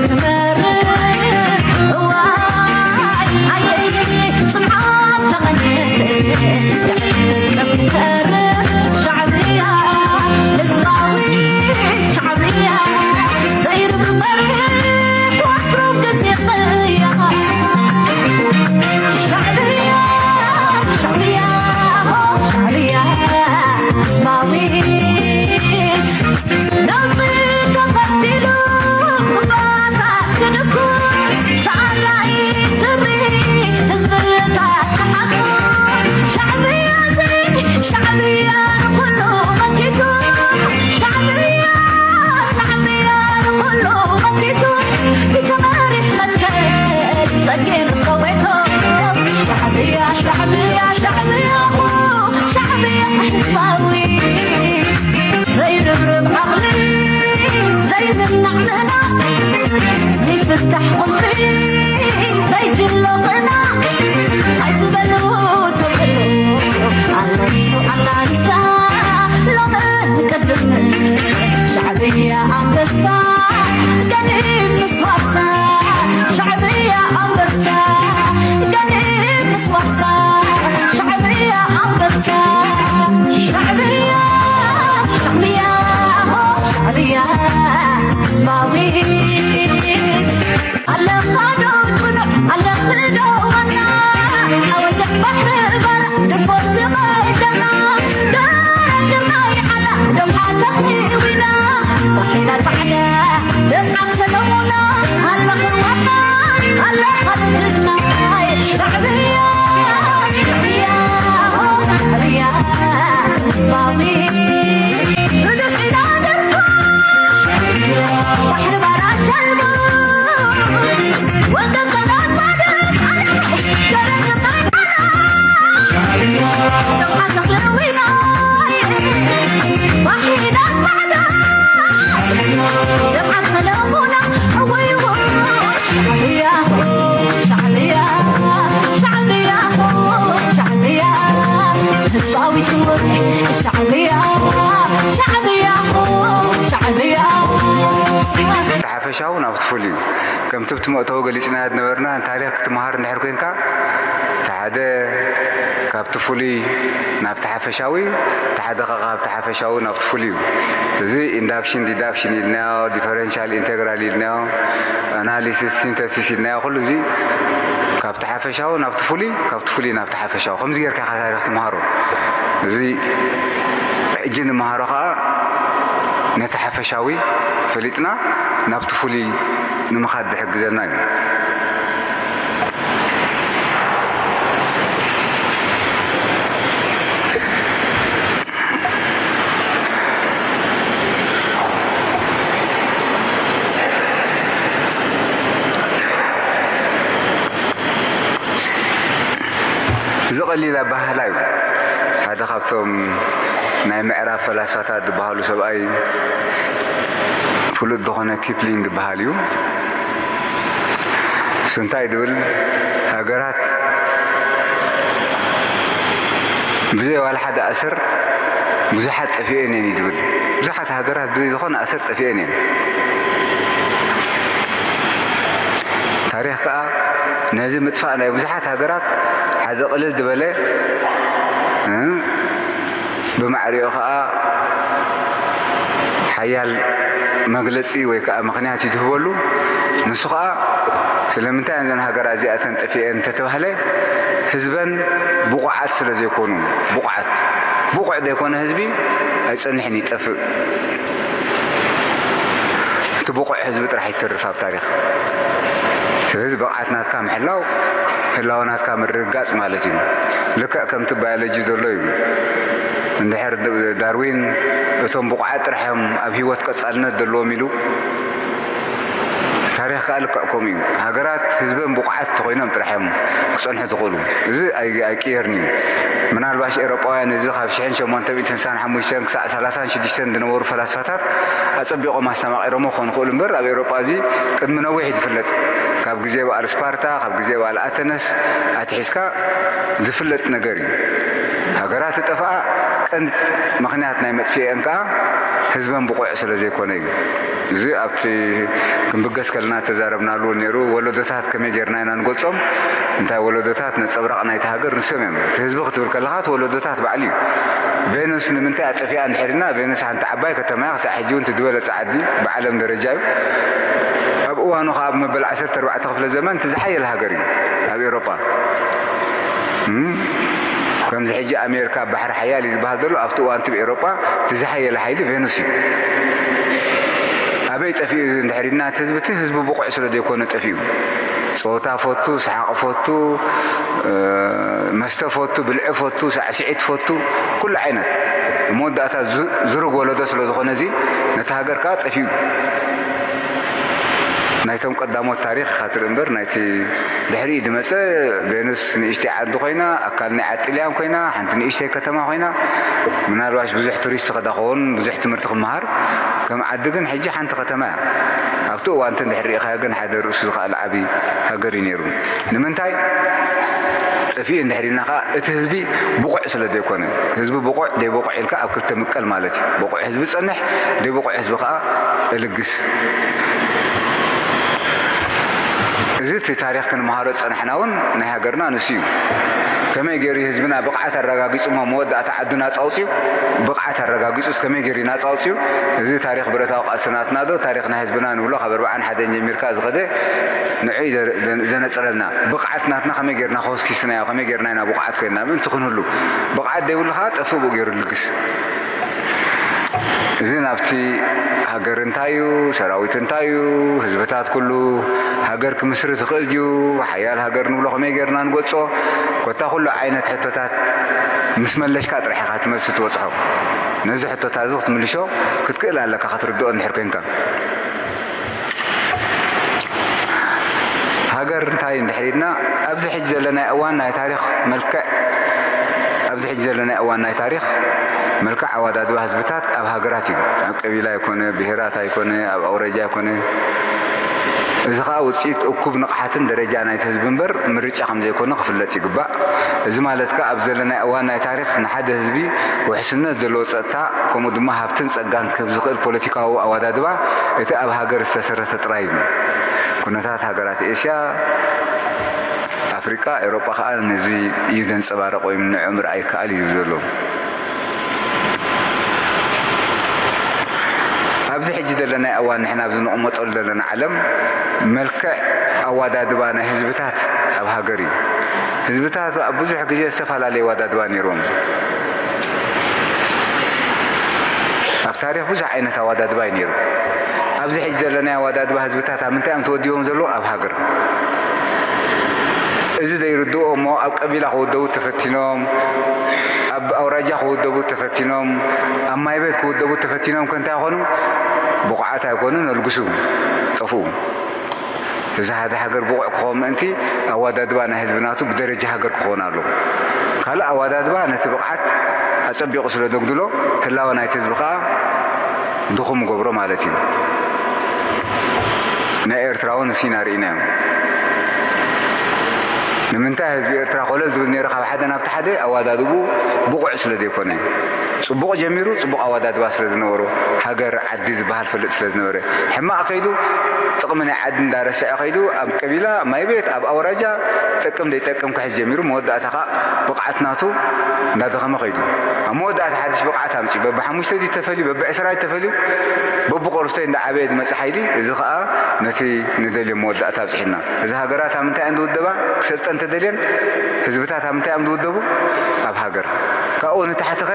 ትመርሕ እዋይ ኣየይ ጽንዓት ተቐንት የዕቅብ ትተርፍ ሻዕብያ ህዝባዊት ሻዕብያ ዘይርብ መርሕ ወትሩ ግዜ ቅያ ሻዕብያ ሻዕብያ ሻዕብያ ህዝባዊት ነውጺ ተፈቲሉ እምባታት ክድኩ ሰኣራይ ትሪ ህዝብታት ክሓቁ ሻዕብያ ዘይ ሻዕብያ ንኹሉ መኪቱ ሻዕብያ ሻዕብያ ንኹሉ መኪቱ ፊት መሪሕ መትከል ሰጊሩ ሰዌቶ ሻዕብያ ሻዕብያ ሻዕብያ ሻዕብያ ህዝባዊ ዘይርብርብ ዓቕሊ ዘይምናዕ ምናት ዘይፍታሕ ቁልፊ ዘይጅሎ ቅናት ኣይዝበሉ ትብሉ ኣላንሱ ኣላንሳ ሎምን ቅድም ሻዕብያ ኣንበሳ ገዲም ምስ ዋሳ ሻዕብያ ኣንበሳ ገዲም ምስ ዋሳ ሻዕብያ ኣንበሳ ሻዕብያ ሻዕብያ ሻዕብያ ህዝባዊት ኣለኻ ዶ ጽኑዕ ኣለኺ ዶ ዋና ኣወልሕ ባሕሪ በራ ድርፎ ሽመጀና ደረግርናይ ዓላ ደምሓ ተኽሊ ዊና ዋሒዳ ጻዕዳ ደምዓት ሰለሙና ኣለኺ ዋና ኣለኻ ዶ ጅግናይ ሻዕብያ ሻዕብያ ሻዕብያ ህዝባዊ ዝድሕና ደርፋ ባሕሪ በራ ሸልቡ ህዝባዊት ሻዕብያ ሻዕብያ ሻዕብያ ሓፈሻዊ ናብቲ ፍሉይ እዩ። ከምቲ ኣብቲ መእተዊ ገሊጽናዮ ዝነበርና፣ ንታሪኽ ክትመሃር እንድሕር ኮይንካ፣ እቲ ሓደ ካብቲ ፍሉይ ናብቲ ሓፈሻዊ፣ እቲ ሓደ ከኣ ካብቲ ሓፈሻዊ ናብቲ ፍሉይ እዩ። እዚ ኢንዳክሽን፣ ዲዳክሽን ኢልናዮ፣ ዲፈረንሻል ኢንተግራል ኢልናዮ፣ ኣናሊሲስ፣ ሲንተሲስ ኢልናዮ፣ ኩሉ እዚ ካብቲ ሓፈሻዊ ናብቲ ፍሉይ፣ ካብቲ ፍሉይ ናብቲ ሓፈሻዊ፣ ከምዚ ጌርካ ኢኻ ታሪኽ ትመሃሮ። እዚ ሕጂ ንመሃሮ ከኣ ነቲ ሓፈሻዊ ፈሊጥና ናብቲ ፍሉይ ንምኻድ ዝሕግዘና እዩ። እዚ ቀሊል ኣበሃህላ እዩ። ሓደ ካብቶም ናይ ምዕራብ ፈላስፋታት ዝበሃሉ ሰብኣይ ፍሉጥ ዝኾነ ኪፕሊን ዝበሃል እዩ። እሱ እንታይ ድብል ሃገራት ብዘይ ዋላ ሓደ ኣሰር ብዙሓት ጠፊኤን እየን እዩ ድብል። ብዙሓት ሃገራት ብዘይ ዝኾነ ኣሰር ጠፊኤን እየን። ታሪኽ ከኣ ነዚ ምጥፋእ ናይ ብዙሓት ሃገራት ሓደ ቅልል ዝበለ ብማዕሪኡ ከኣ ሓያል መግለጺ ወይ ከኣ ምኽንያት እዩ ዝህበሉ። ንሱ ከኣ ስለምንታይ እዘን ሃገራት እዚኣተን ጠፊኤን እንተተባህለ ህዝበን ብቑዓት ስለ ዘይኮኑ፣ ብቑዓት ብቑዕ ዘይኮነ ህዝቢ ኣይጸንሕን ይጠፍእ። እቲ ብቑዕ ህዝቢ ጥራሕ ይተርፍ ኣብ ታሪኽ። ስለዚ ብቕዓት ናትካ ምሕላው ህላወ ናትካ ምርግጋጽ ማለት እዩ። ልክዕ ከምቲ ባዮሎጂ ዘሎ እዩ። እንድሕር ዳርዊን እቶም ብቑዓት ጥራሕ እዮም ኣብ ህይወት ቀጻልነት ዘለዎም ኢሉ ታሪኽ ከኣ ልክዕ ከምኡ እዩ። ሃገራት ህዝበን ብቑዓት እንተኾይኖም ጥራሕ እዮም ክጸንሑ ዝኽእሉ። እዚ ኣይቅየርን እዩ። ምናልባሽ ኤውሮጳውያን እዚ ካብ ሽሕን ሸሞንተ ሚእትን ስሳን ሓሙሽተን ክሳዕ ሰላሳን ሽዱሽተን ዝነበሩ ፈላስፋታት ኣጸቢቖም ኣስተማቒሮሞ ክኾኑ ይኽእሉ እምበር ኣብ ኤውሮጳ እዚ ቅድሚ ነዊሕ እዩ ዝፍለጥ። ካብ ግዜ በዓል ስፓርታ፣ ካብ ግዜ በዓል ኣተነስ ኣትሒዝካ ዝፍለጥ ነገር እዩ። ሃገራት ዝጠፍኣ ቀንዲ ምኽንያት ናይ መጥፍኤአን ከኣ ህዝበን ብቑዕ ስለ ዘይኮነ እዩ። እዚ ኣብቲ ክንብገስ ከለና ተዛረብናሉ ነይሩ። ወለዶታት ከመይ ጌርና ኢና ንገልጾም? እንታይ ወለዶታት ነጸብራቕ ናይቲ ሃገር ንሶም እዮም። እቲ ህዝቢ ክትብል ከለኻ እቲ ወለዶታት ባዕሉ እዩ። ቬኑስ ንምንታይ ኣጠፊኣ እንድሕር ኢልና፣ ቬኑስ ሓንቲ ዓባይ ከተማ እያ። ክሳዕ ሕጂ እውን እቲ ዝበለጸ ዓዲ ብዓለም ደረጃ እዩ። ኣብ እዋኑ ከኣ ኣብ መበል ዓሰርተ ኣርባዕተ ክፍለ ዘመን እቲ ዝሓየለ ሃገር እዩ ኣብ ኤውሮጳ። እም፣ ከምዚ ሕጂ ኣሜሪካ ኣብ ባሕሪ ሓያል እዩ ዝበሃል ዘሎ፣ ኣብቲ እዋን እቲ ኤውሮጳ እቲ ዝሓየለ ሓይሊ ቬኑስ እዩ። ኣበይ ጠፊኡ እዚ እንድሕር ኢልና፣ እቲ ህዝቢ፣ እቲ ህዝቢ ብቑዕ ስለ ዘይኮነ ጠፊኡ። ጸወታ ፈቱ፣ ሰሓቕ ፈቱ፣ እ፣ መስተ ፈቱ፣ ብልዒ ፈቱ፣ ሳዕስዒት ፈቱ፣ ኩሉ ዓይነት። መወዳእታ ዙ-፣ ዝሩግ ወለዶ ስለ ዝኾነ እዚ ነቲ ሃገር ከኣ ጠፊኡ። ናይቶም ቀዳሞት ታሪኽ ኢኻ ትርኢ እምበር፣ ናይቲ ድሕሪኡ ዝመጸ፣ ቬኑስ ንእሽተይ ዓዲ ኮይና፣ ኣካል ናይ ዓዲ ጥልያን ኮይና፣ ሓንቲ ንእሽተይ ከተማ ኮይና፣ ምናልባሽ ብዙሕ ቱሪስት ክዳ ክኸውን፣ ብዙሕ ትምህርቲ ክመሃር፣ ከም ዓዲ ግን ሕጂ ሓንቲ ከተማ እያ። ኣብቲ እዋን እቲ እንድሕር ርኢኻዮ ግን ሓደ ርእሱ ዝኸኣለ ዓቢ ሃገር እዩ ነይሩ። ንምንታይ? ጠፊኡ እንድሕር ኢልና ከኣ እቲ ህዝቢ ብቑዕ ስለ ዘይኮነ፣ ህዝቢ ብቑዕ ዘይብቑዕ ኢልካ ኣብ ክልተ ምቀል ማለት እዩ። ብቑዕ ህዝቢ ጸንሕ፣ ዘይብቑዕ ህዝቢ ከኣ እልግስ። እዚ እቲ ታሪኽ ክንመሃሮ ዝጸናሕና እውን ናይ ሃገርና ንሱ እዩ። ከመይ ገይሩ ህዝብና ብቕዓት ኣረጋጊጹ እሞ መወዳእታ ዓዱ ናጻ ኣውጺኡ? ብቕዓት ኣረጋጊጹስ ከመይ ገይሩ ናጻ ኣውጺኡ? እዚ ታሪኽ ብረታዊ ቃልሲ ናትና ዶ፣ ታሪኽ ናይ ህዝብና ንብሎ ካብ ኣርብዓን ሓደን ጀሚርካ ዝኸደ ንዑ እዩ ዘ-፣ ዘ-፣ ዘነጽረልና። ብቕዓት ናትና ከመይ ገይርና ከወስኪስናዮ፣ ከመይ ገይርና ኢና ብቑዓት ኮይንና ምእንቲ ክንህሉ? ብቕዓት ዘይብሉ ከኣ ጠፍእ ብኡ ገይሩ ልግስ። እዚ ናብቲ ሃገር እንታይ እዩ፣ ሰራዊት እንታይ እዩ፣ ህዝብታት ኩሉ ሃገር ክምስርት ይኽእል ድዩ፣ ሓያል ሃገር ንብሎ ከመይ ገይርና ንገልጾ፣ ኮታ ኩሉ ዓይነት ሕቶታት ምስ መለሽካ ጥራሕ ኢኻ እቲ መልሲ ትበጽሖ። ነዚ ሕቶታት እዚ ክትምልሾ ክትክእል ኣለካ፣ ክትርድኦ እንድሕር ኮንካ። ሃገር እንታይ እንድሕር ኢልና፣ ኣብዚ ሕጂ ዘለናዮ እዋን ናይ ታሪኽ መልክዕ፣ ኣብዚ ሕጂ ዘለናዮ እዋን ናይ ታሪኽ መልክዕ ኣወዳድባ ህዝብታት ኣብ ሃገራት እዩ። ኣብ ቀቢላ ይኮነ፣ ብሄራት ኣይኮነ፣ ኣብ ኣውራጃ ይኮነ። እዚ ኸኣ ውጽኢት እኩብ ንቕሓትን ደረጃ ናይቲ ህዝቢ እምበር ምርጫ ከም ዘይኮነ ክፍለጥ ይግባእ። እዚ ማለት ከኣ ኣብ ዘለናዮ እዋን ናይ ታሪኽ ንሓደ ህዝቢ ውሕስነት ዘለዎ ጸጥታ፣ ከምኡ ድማ ሃብትን ጸጋን ክህብ ዝኽእል ፖለቲካዊ ኣወዳድባ እቲ ኣብ ሃገር ዝተሰረተ ጥራይ እዩ። ኩነታት ሃገራት ኤስያ፣ ኣፍሪቃ፣ ኤውሮጳ ከኣ ነዚ እዩ ዘንጸባርቕ ወይ ንዕኡ ምርኣይ ይከኣል እዩ ዘሎ። ኣብዚ ሕጂ ዘለናዮ እዋን ንሕና ኣብዚ ንቕመጠሉ ዘለና ዓለም መልክዕ ኣወዳድባ ናይ ህዝብታት ኣብ ሃገር እዩ። ህዝብታት ኣብ ብዙሕ ግዜ ዝተፈላለየ ኣወዳድባ ነይሮም። ኣብ ታሪኽ ብዙሕ ዓይነት ኣወዳድባ እዩ ነይሩ። ኣብዚ ሕጂ ዘለናዮ ኣወዳድባ ህዝብታት ኣብ ምንታይ እዮም ተወዲቦም ዘለዉ? ኣብ ሃገር። እዚ ዘይርድኦ እሞ ኣብ ቀቢላ ክውደቡ ተፈቲኖም፣ ኣብ ኣውራጃ ክውደቡ ተፈቲኖም፣ ኣብ ማይ ቤት ክውደቡ ተፈቲኖም ከ እንታይ ይኾኑ? ብቑዓት ኣይኮኑን፣ ኣልግሱ፣ ጠፍኡ። እዚ ሓደ ሃገር ብቑዕ ክኸውን ምእንቲ ኣወዳድባ ናይ ህዝቢ ናቱ ብደረጃ ሃገር ክኸውን ኣለዎ። ካልእ ኣወዳድባ ነቲ ብቕዓት ኣጸቢቑ ስለ ዘጉድሎ ህላወ ናይቲ ህዝቢ ከኣ ድኹም ይገብሮ ማለት እዩ። ናይ ኤርትራ እውን እሱ ኢና ርኢናዮም። ንምንታይ ህዝቢ ኤርትራ ኮለል ዝብል ነይሩ ካብ ሓደ ናብቲ ሓደ ኣወዳድብኡ ብቑዕ ስለ ዘይኮነ። ጽቡቕ ጀሚሩ፣ ጽቡቕ ኣወዳድባ ስለ ዝነበሮ፣ ሃገር፣ ዓዲ ዝበሃል ፈልጥ ስለ ዝነበረ፣ ሕማቕ ከይዱ፣ ጥቕሚ ናይ ዓዲ እንዳረስዐ ከይዱ፣ ኣብ ቀቢላ፣ ማይ ቤት፣ ኣብ ኣውራጃ፣ ጠቅም ዘይጠቅም ክሕዝ ጀሚሩ፣ መወዳእታ ከኣ ብቕዓት ናቱ እንዳደኸመ ከይዱ። ኣብ መወዳእታ ሓድሽ ብቕዓት ኣምጺኡ፣ በብሓሙሽተ ድዩ ተፈልዩ፣ በብዕስራ ድዩ ተፈልዩ፣ በብቆርብተይ እንዳዓበየ ዝመጽእ ሓይሊ፣ እዚ ከኣ ነቲ ንደልዮ መወዳእታ ኣብጽሕና። እዚ ሃገራት ኣብ ምንታይ እየን ዝውደባ? ክሰልጠን እንተደልየን፣ ህዝብታት ኣብ ምንታይ እዮም ዝውደቡ? ኣብ ሃገር። ካብኡ ንታሕቲ ኸ?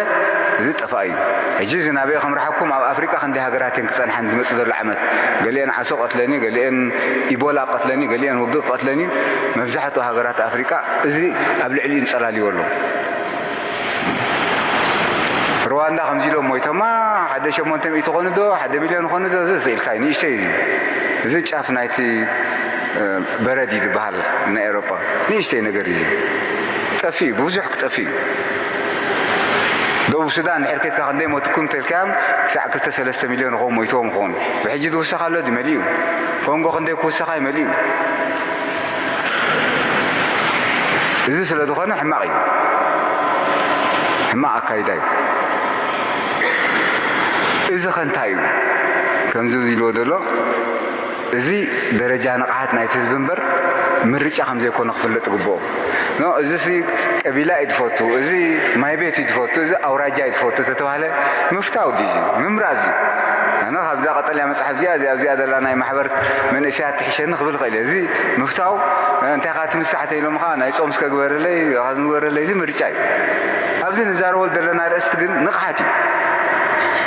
እዚ ጠፋእ እዩ። ሕጂ እዚ ናበይ ከምርሓኩም? ኣብ ኣፍሪቃ ክንደይ ሃገራት እየን ክጸንሓን ዝመጽእ ዘሎ ዓመት? ገሊአን ዓሶ ቀትለን እዩ፣ ገሊአን ኢቦላ ቀትለን እዩ፣ ገሊአን ውግእ ቀትለን እዩ። መብዛሕትኡ ሃገራት ኣፍሪቃ እዚ ኣብ ልዕሊኡ እንጸላልዮ ኣሎ። ሩዋንዳ ከምዚ ኢሎም ሞይቶማ፣ ሓደ ሸሞንተ ሚእቲ ኾኑ ዶ፣ ሓደ ሚልዮን ኾኑ ዶ፣ እዚ ስኢልካ እዩ፣ ንእሽተይ እዩ። እዚ ጫፍ ናይቲ፣ እ፣ በረድ እዩ ዝበሃል ናይ ኤውሮጳ። ንእሽተይ ነገር እዩ። ጠፊ እዩ፣ ብብዙሕ ክጠፊ እዩ። ደቡብ ሱዳን እንድሕር ኬድካ ክንደይ ሞትኩም ተልካዮም፣ ክሳዕ ክልተ ሰለስተ ሚልዮን ይኸውን ሞይትዎም ይኸውን። ብሕጂ ዝውሰኽ ኣሎ ድዩ? መሊኡ። ኮንጎ ክንደይ ክውሰኻ እዩ? መሊኡ። እዚ ስለ ዝኾነ ሕማቕ እዩ። ሕማቕ ኣካይዳ እዩ። እዚ ኸ እንታይ እዩ? ከምዚ ኢልዎ ዘሎ፣ እዚ ደረጃ ንቕሓት ናይቲ ህዝቢ እምበር ምርጫ ከም ዘይኮነ ክፍለጥ ይግብኦ። ኖ፣ እዚ ሲ ቀቢላ እዩ ዝፈቱ፣ እዚ ማይ ቤት እዩ ዝፈቱ፣ እዚ ኣውራጃ እዩ ዝፈቱ ተተባህለ ምፍታው ድዩ እዚ? ምምራጽ እዩ። ኣነ ካብዛ ቀጠልያ መጽሓፍ እዚኣ፣ እዚኣ፣ እዚኣ ዘላ ናይ ማሕበር መንእሰያት ትሕሸኒ ክብል ክእል እየ። እዚ ምፍታው፣ እንታይ ኻ ትምሳሕ ተኢሎምኻ፣ ናይ ጾም እስከ ግበረለይ፣ ኻዝ ንግበረለይ፣ እዚ ምርጫ እዩ። ኣብዚ ንዛረበሉ ዘለና ርእስቲ ግን ንቕሓት እዩ።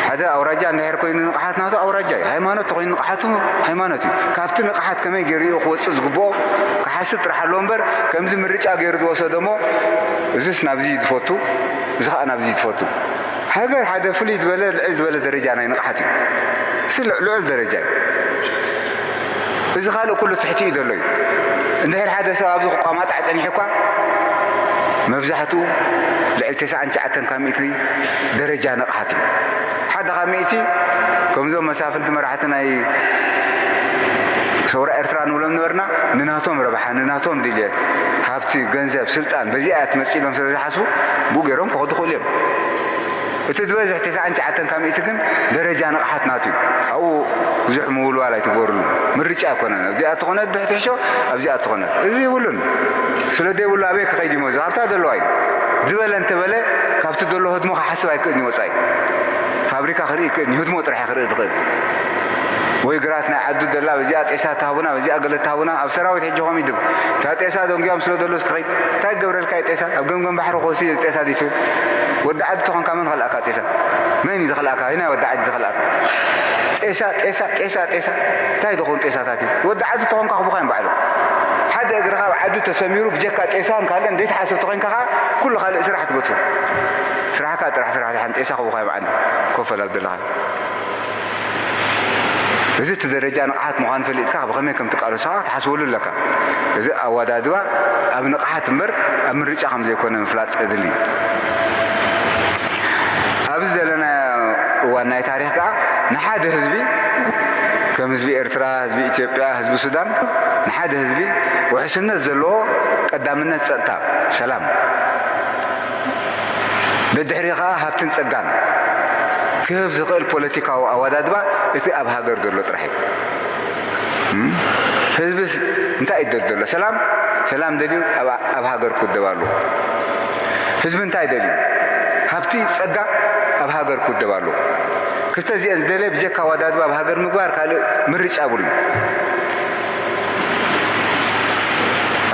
ሓደ ኣውራጃ እንድሕር ኮይኑ ንቕሓት ናቱ ኣውራጃ እዩ። ሃይማኖት ተኾይኑ ንቕሓቱ ሃይማኖት እዩ። ካብቲ ንቕሓት ከመይ ገይሩ እዩ ክወፅእ ዝግብኦ ክሓስብ ጥራሕ ኣለዎ እምበር፣ ከምዚ ምርጫ ገይሩ ዝወሰዶ እሞ፣ እዝስ ናብዚ ዝፈቱ፣ እዚ ኸኣ ናብዚ ትፈቱ። ሃገር ሓደ ፍልይ ዝበለ፣ ልዕል ዝበለ ደረጃ ናይ ንቕሓት እዩ። እዚ ልዕ-፣ ልዑል ደረጃ እዩ። እዚ ካልእ ኩሉ ትሕቲ እዩ ዘሎ እዩ። እንድሕር ሓደ ሰብ ኣብዚ ክቋማጣዕ ጸኒሑ እኳ፣ መብዛሕትኡ ልዕሊ ተስዓን ትሽዓተን ካብ ሚእቲ ደረጃ ንቕሓት እዩ። ሓደ ካብ ሚእቲ፣ ከምዞም መሳፍንቲ መራሕቲ ናይ ሰውራ ኤርትራ ንብሎም ነበርና፣ ንናቶም ረብሓ፣ ንናቶም ድልየት፣ ሃብቲ፣ ገንዘብ፣ ስልጣን፣ በዚኣ እያ ትመጽእ ኢሎም ስለ ዝሓስቡ፣ ብኡ ገይሮም ክኸዱ ይኽእሉ እዮም። እቲ ዝበዝሕ ተስዓን ትሽዓተን ካብ ሚእቲ ግን ደረጃ ንቕሓት ናቱ እዩ። ኣብኡ ብዙሕ ምውልዋል ኣይትግበሩሉ። ምርጫ ኣይኮነን። ኣብዚኣ እትኾነት ብሕትሕሾ፣ ኣብዚኣ እትኾነት። እዚ የብሉን። ስለ ዘይብሉ ኣበይ ክኸይድ እዩ መዚ? ካብታ ዘለዋ እዩ። ዝበለ እንተበለ፣ ካብቲ ዘሎ ህድሞ ክሓስብ ኣይክእልን እዩ ወጻኢ። ፋብሪካ ክርኢ ይክእል፣ ንህድሞ ጥራሕ እዩ ክርኢ ዝኽእል። ወይ ግራት ናይ ዓዱ ደላ፣ በዚኣ ጤሳ ትሃቡና፣ በዚኣ ገለ ትሃቡና፣ ኣብ ሰራዊት ሕጂ ኸም ይድብ። እታ ጤሳ ደንጉያም ስለ ዘሎ እስኪ ኸይድ። እንታይ ክገብረልካ እዩ ጤሳ? ኣብ ገምገም ባሕሪ ክወሲ ጤሳ ዲፊ። ወዲ ዓዲ ተኾንካ መን ኸልኣካ ጤሳ? መን እዩ ዝኸልኣካ? ናይ ወዲ ዓዲ ዝኸልኣካ? ጤሳ፣ ጤሳ፣ ጤሳ፣ ጤሳ። እንታይ ዝኸውን ጤሳታት እዩ? ወዲ ዓዲ ተኾንካ ክቡኻ እዮም ባዕሎም። ሓደ እግርኻ ኣብ ዓዲ ተሰሚሩ ብጀካ ጤሳን ካልእን ዘይትሓስብ ተኾይንካ ኸዓ ኩሉ ካልእ ስራሕ ትገትፎ። ስራሕካ ጥራሕ ስራሕ፣ ደሓን ጤሳ ክቡኻ እዮም ዓዲ። ኮፈል ኣብ ዘለኻ። እዚ እቲ ደረጃ ንቕሓት ምዃኑ ፈሊጥካ ብኸመይ ከም ትቃለሶ ክትሓስበሉ ኣለካ። እዚ ኣወዳድባ ኣብ ንቕሓት እምበር ኣብ ምርጫ ከም ዘይኮነ ምፍላጥ የድሊ። ኣብዚ ዘለናዮ እዋን ናይ ታሪኽ ከኣ ንሓደ ህዝቢ፣ ከም ህዝቢ ኤርትራ፣ ህዝቢ ኢትዮጵያ፣ ህዝቢ ሱዳን፣ ንሓደ ህዝቢ ውሕስነት ዘለዎ ቀዳምነት ጸጥታ፣ ሰላም፣ ደድሕሪ ኸኣ ሃብትን ጸጋን ክህብ ዝኽእል ፖለቲካዊ ኣወዳድባ እቲ ኣብ ሃገር ዘሎ ጥራሕ እዩ። እም? ህዝብስ እንታይ እዩ ደልዩ ዘሎ? ሰላም፣ ሰላም ደልዩ ኣብ፣ ኣብ ሃገር ክውደብ ኣለዎ። ህዝቢ እንታይ ደልዩ? ሃብቲ፣ ጸጋ ኣብ ሃገር ክውደብ ኣለዎ። ክልተ እዚአን ዝደለየ ብጀካ ኣወዳድባ ኣብ ሃገር ምግባር ካልእ ምርጫ የብሉን።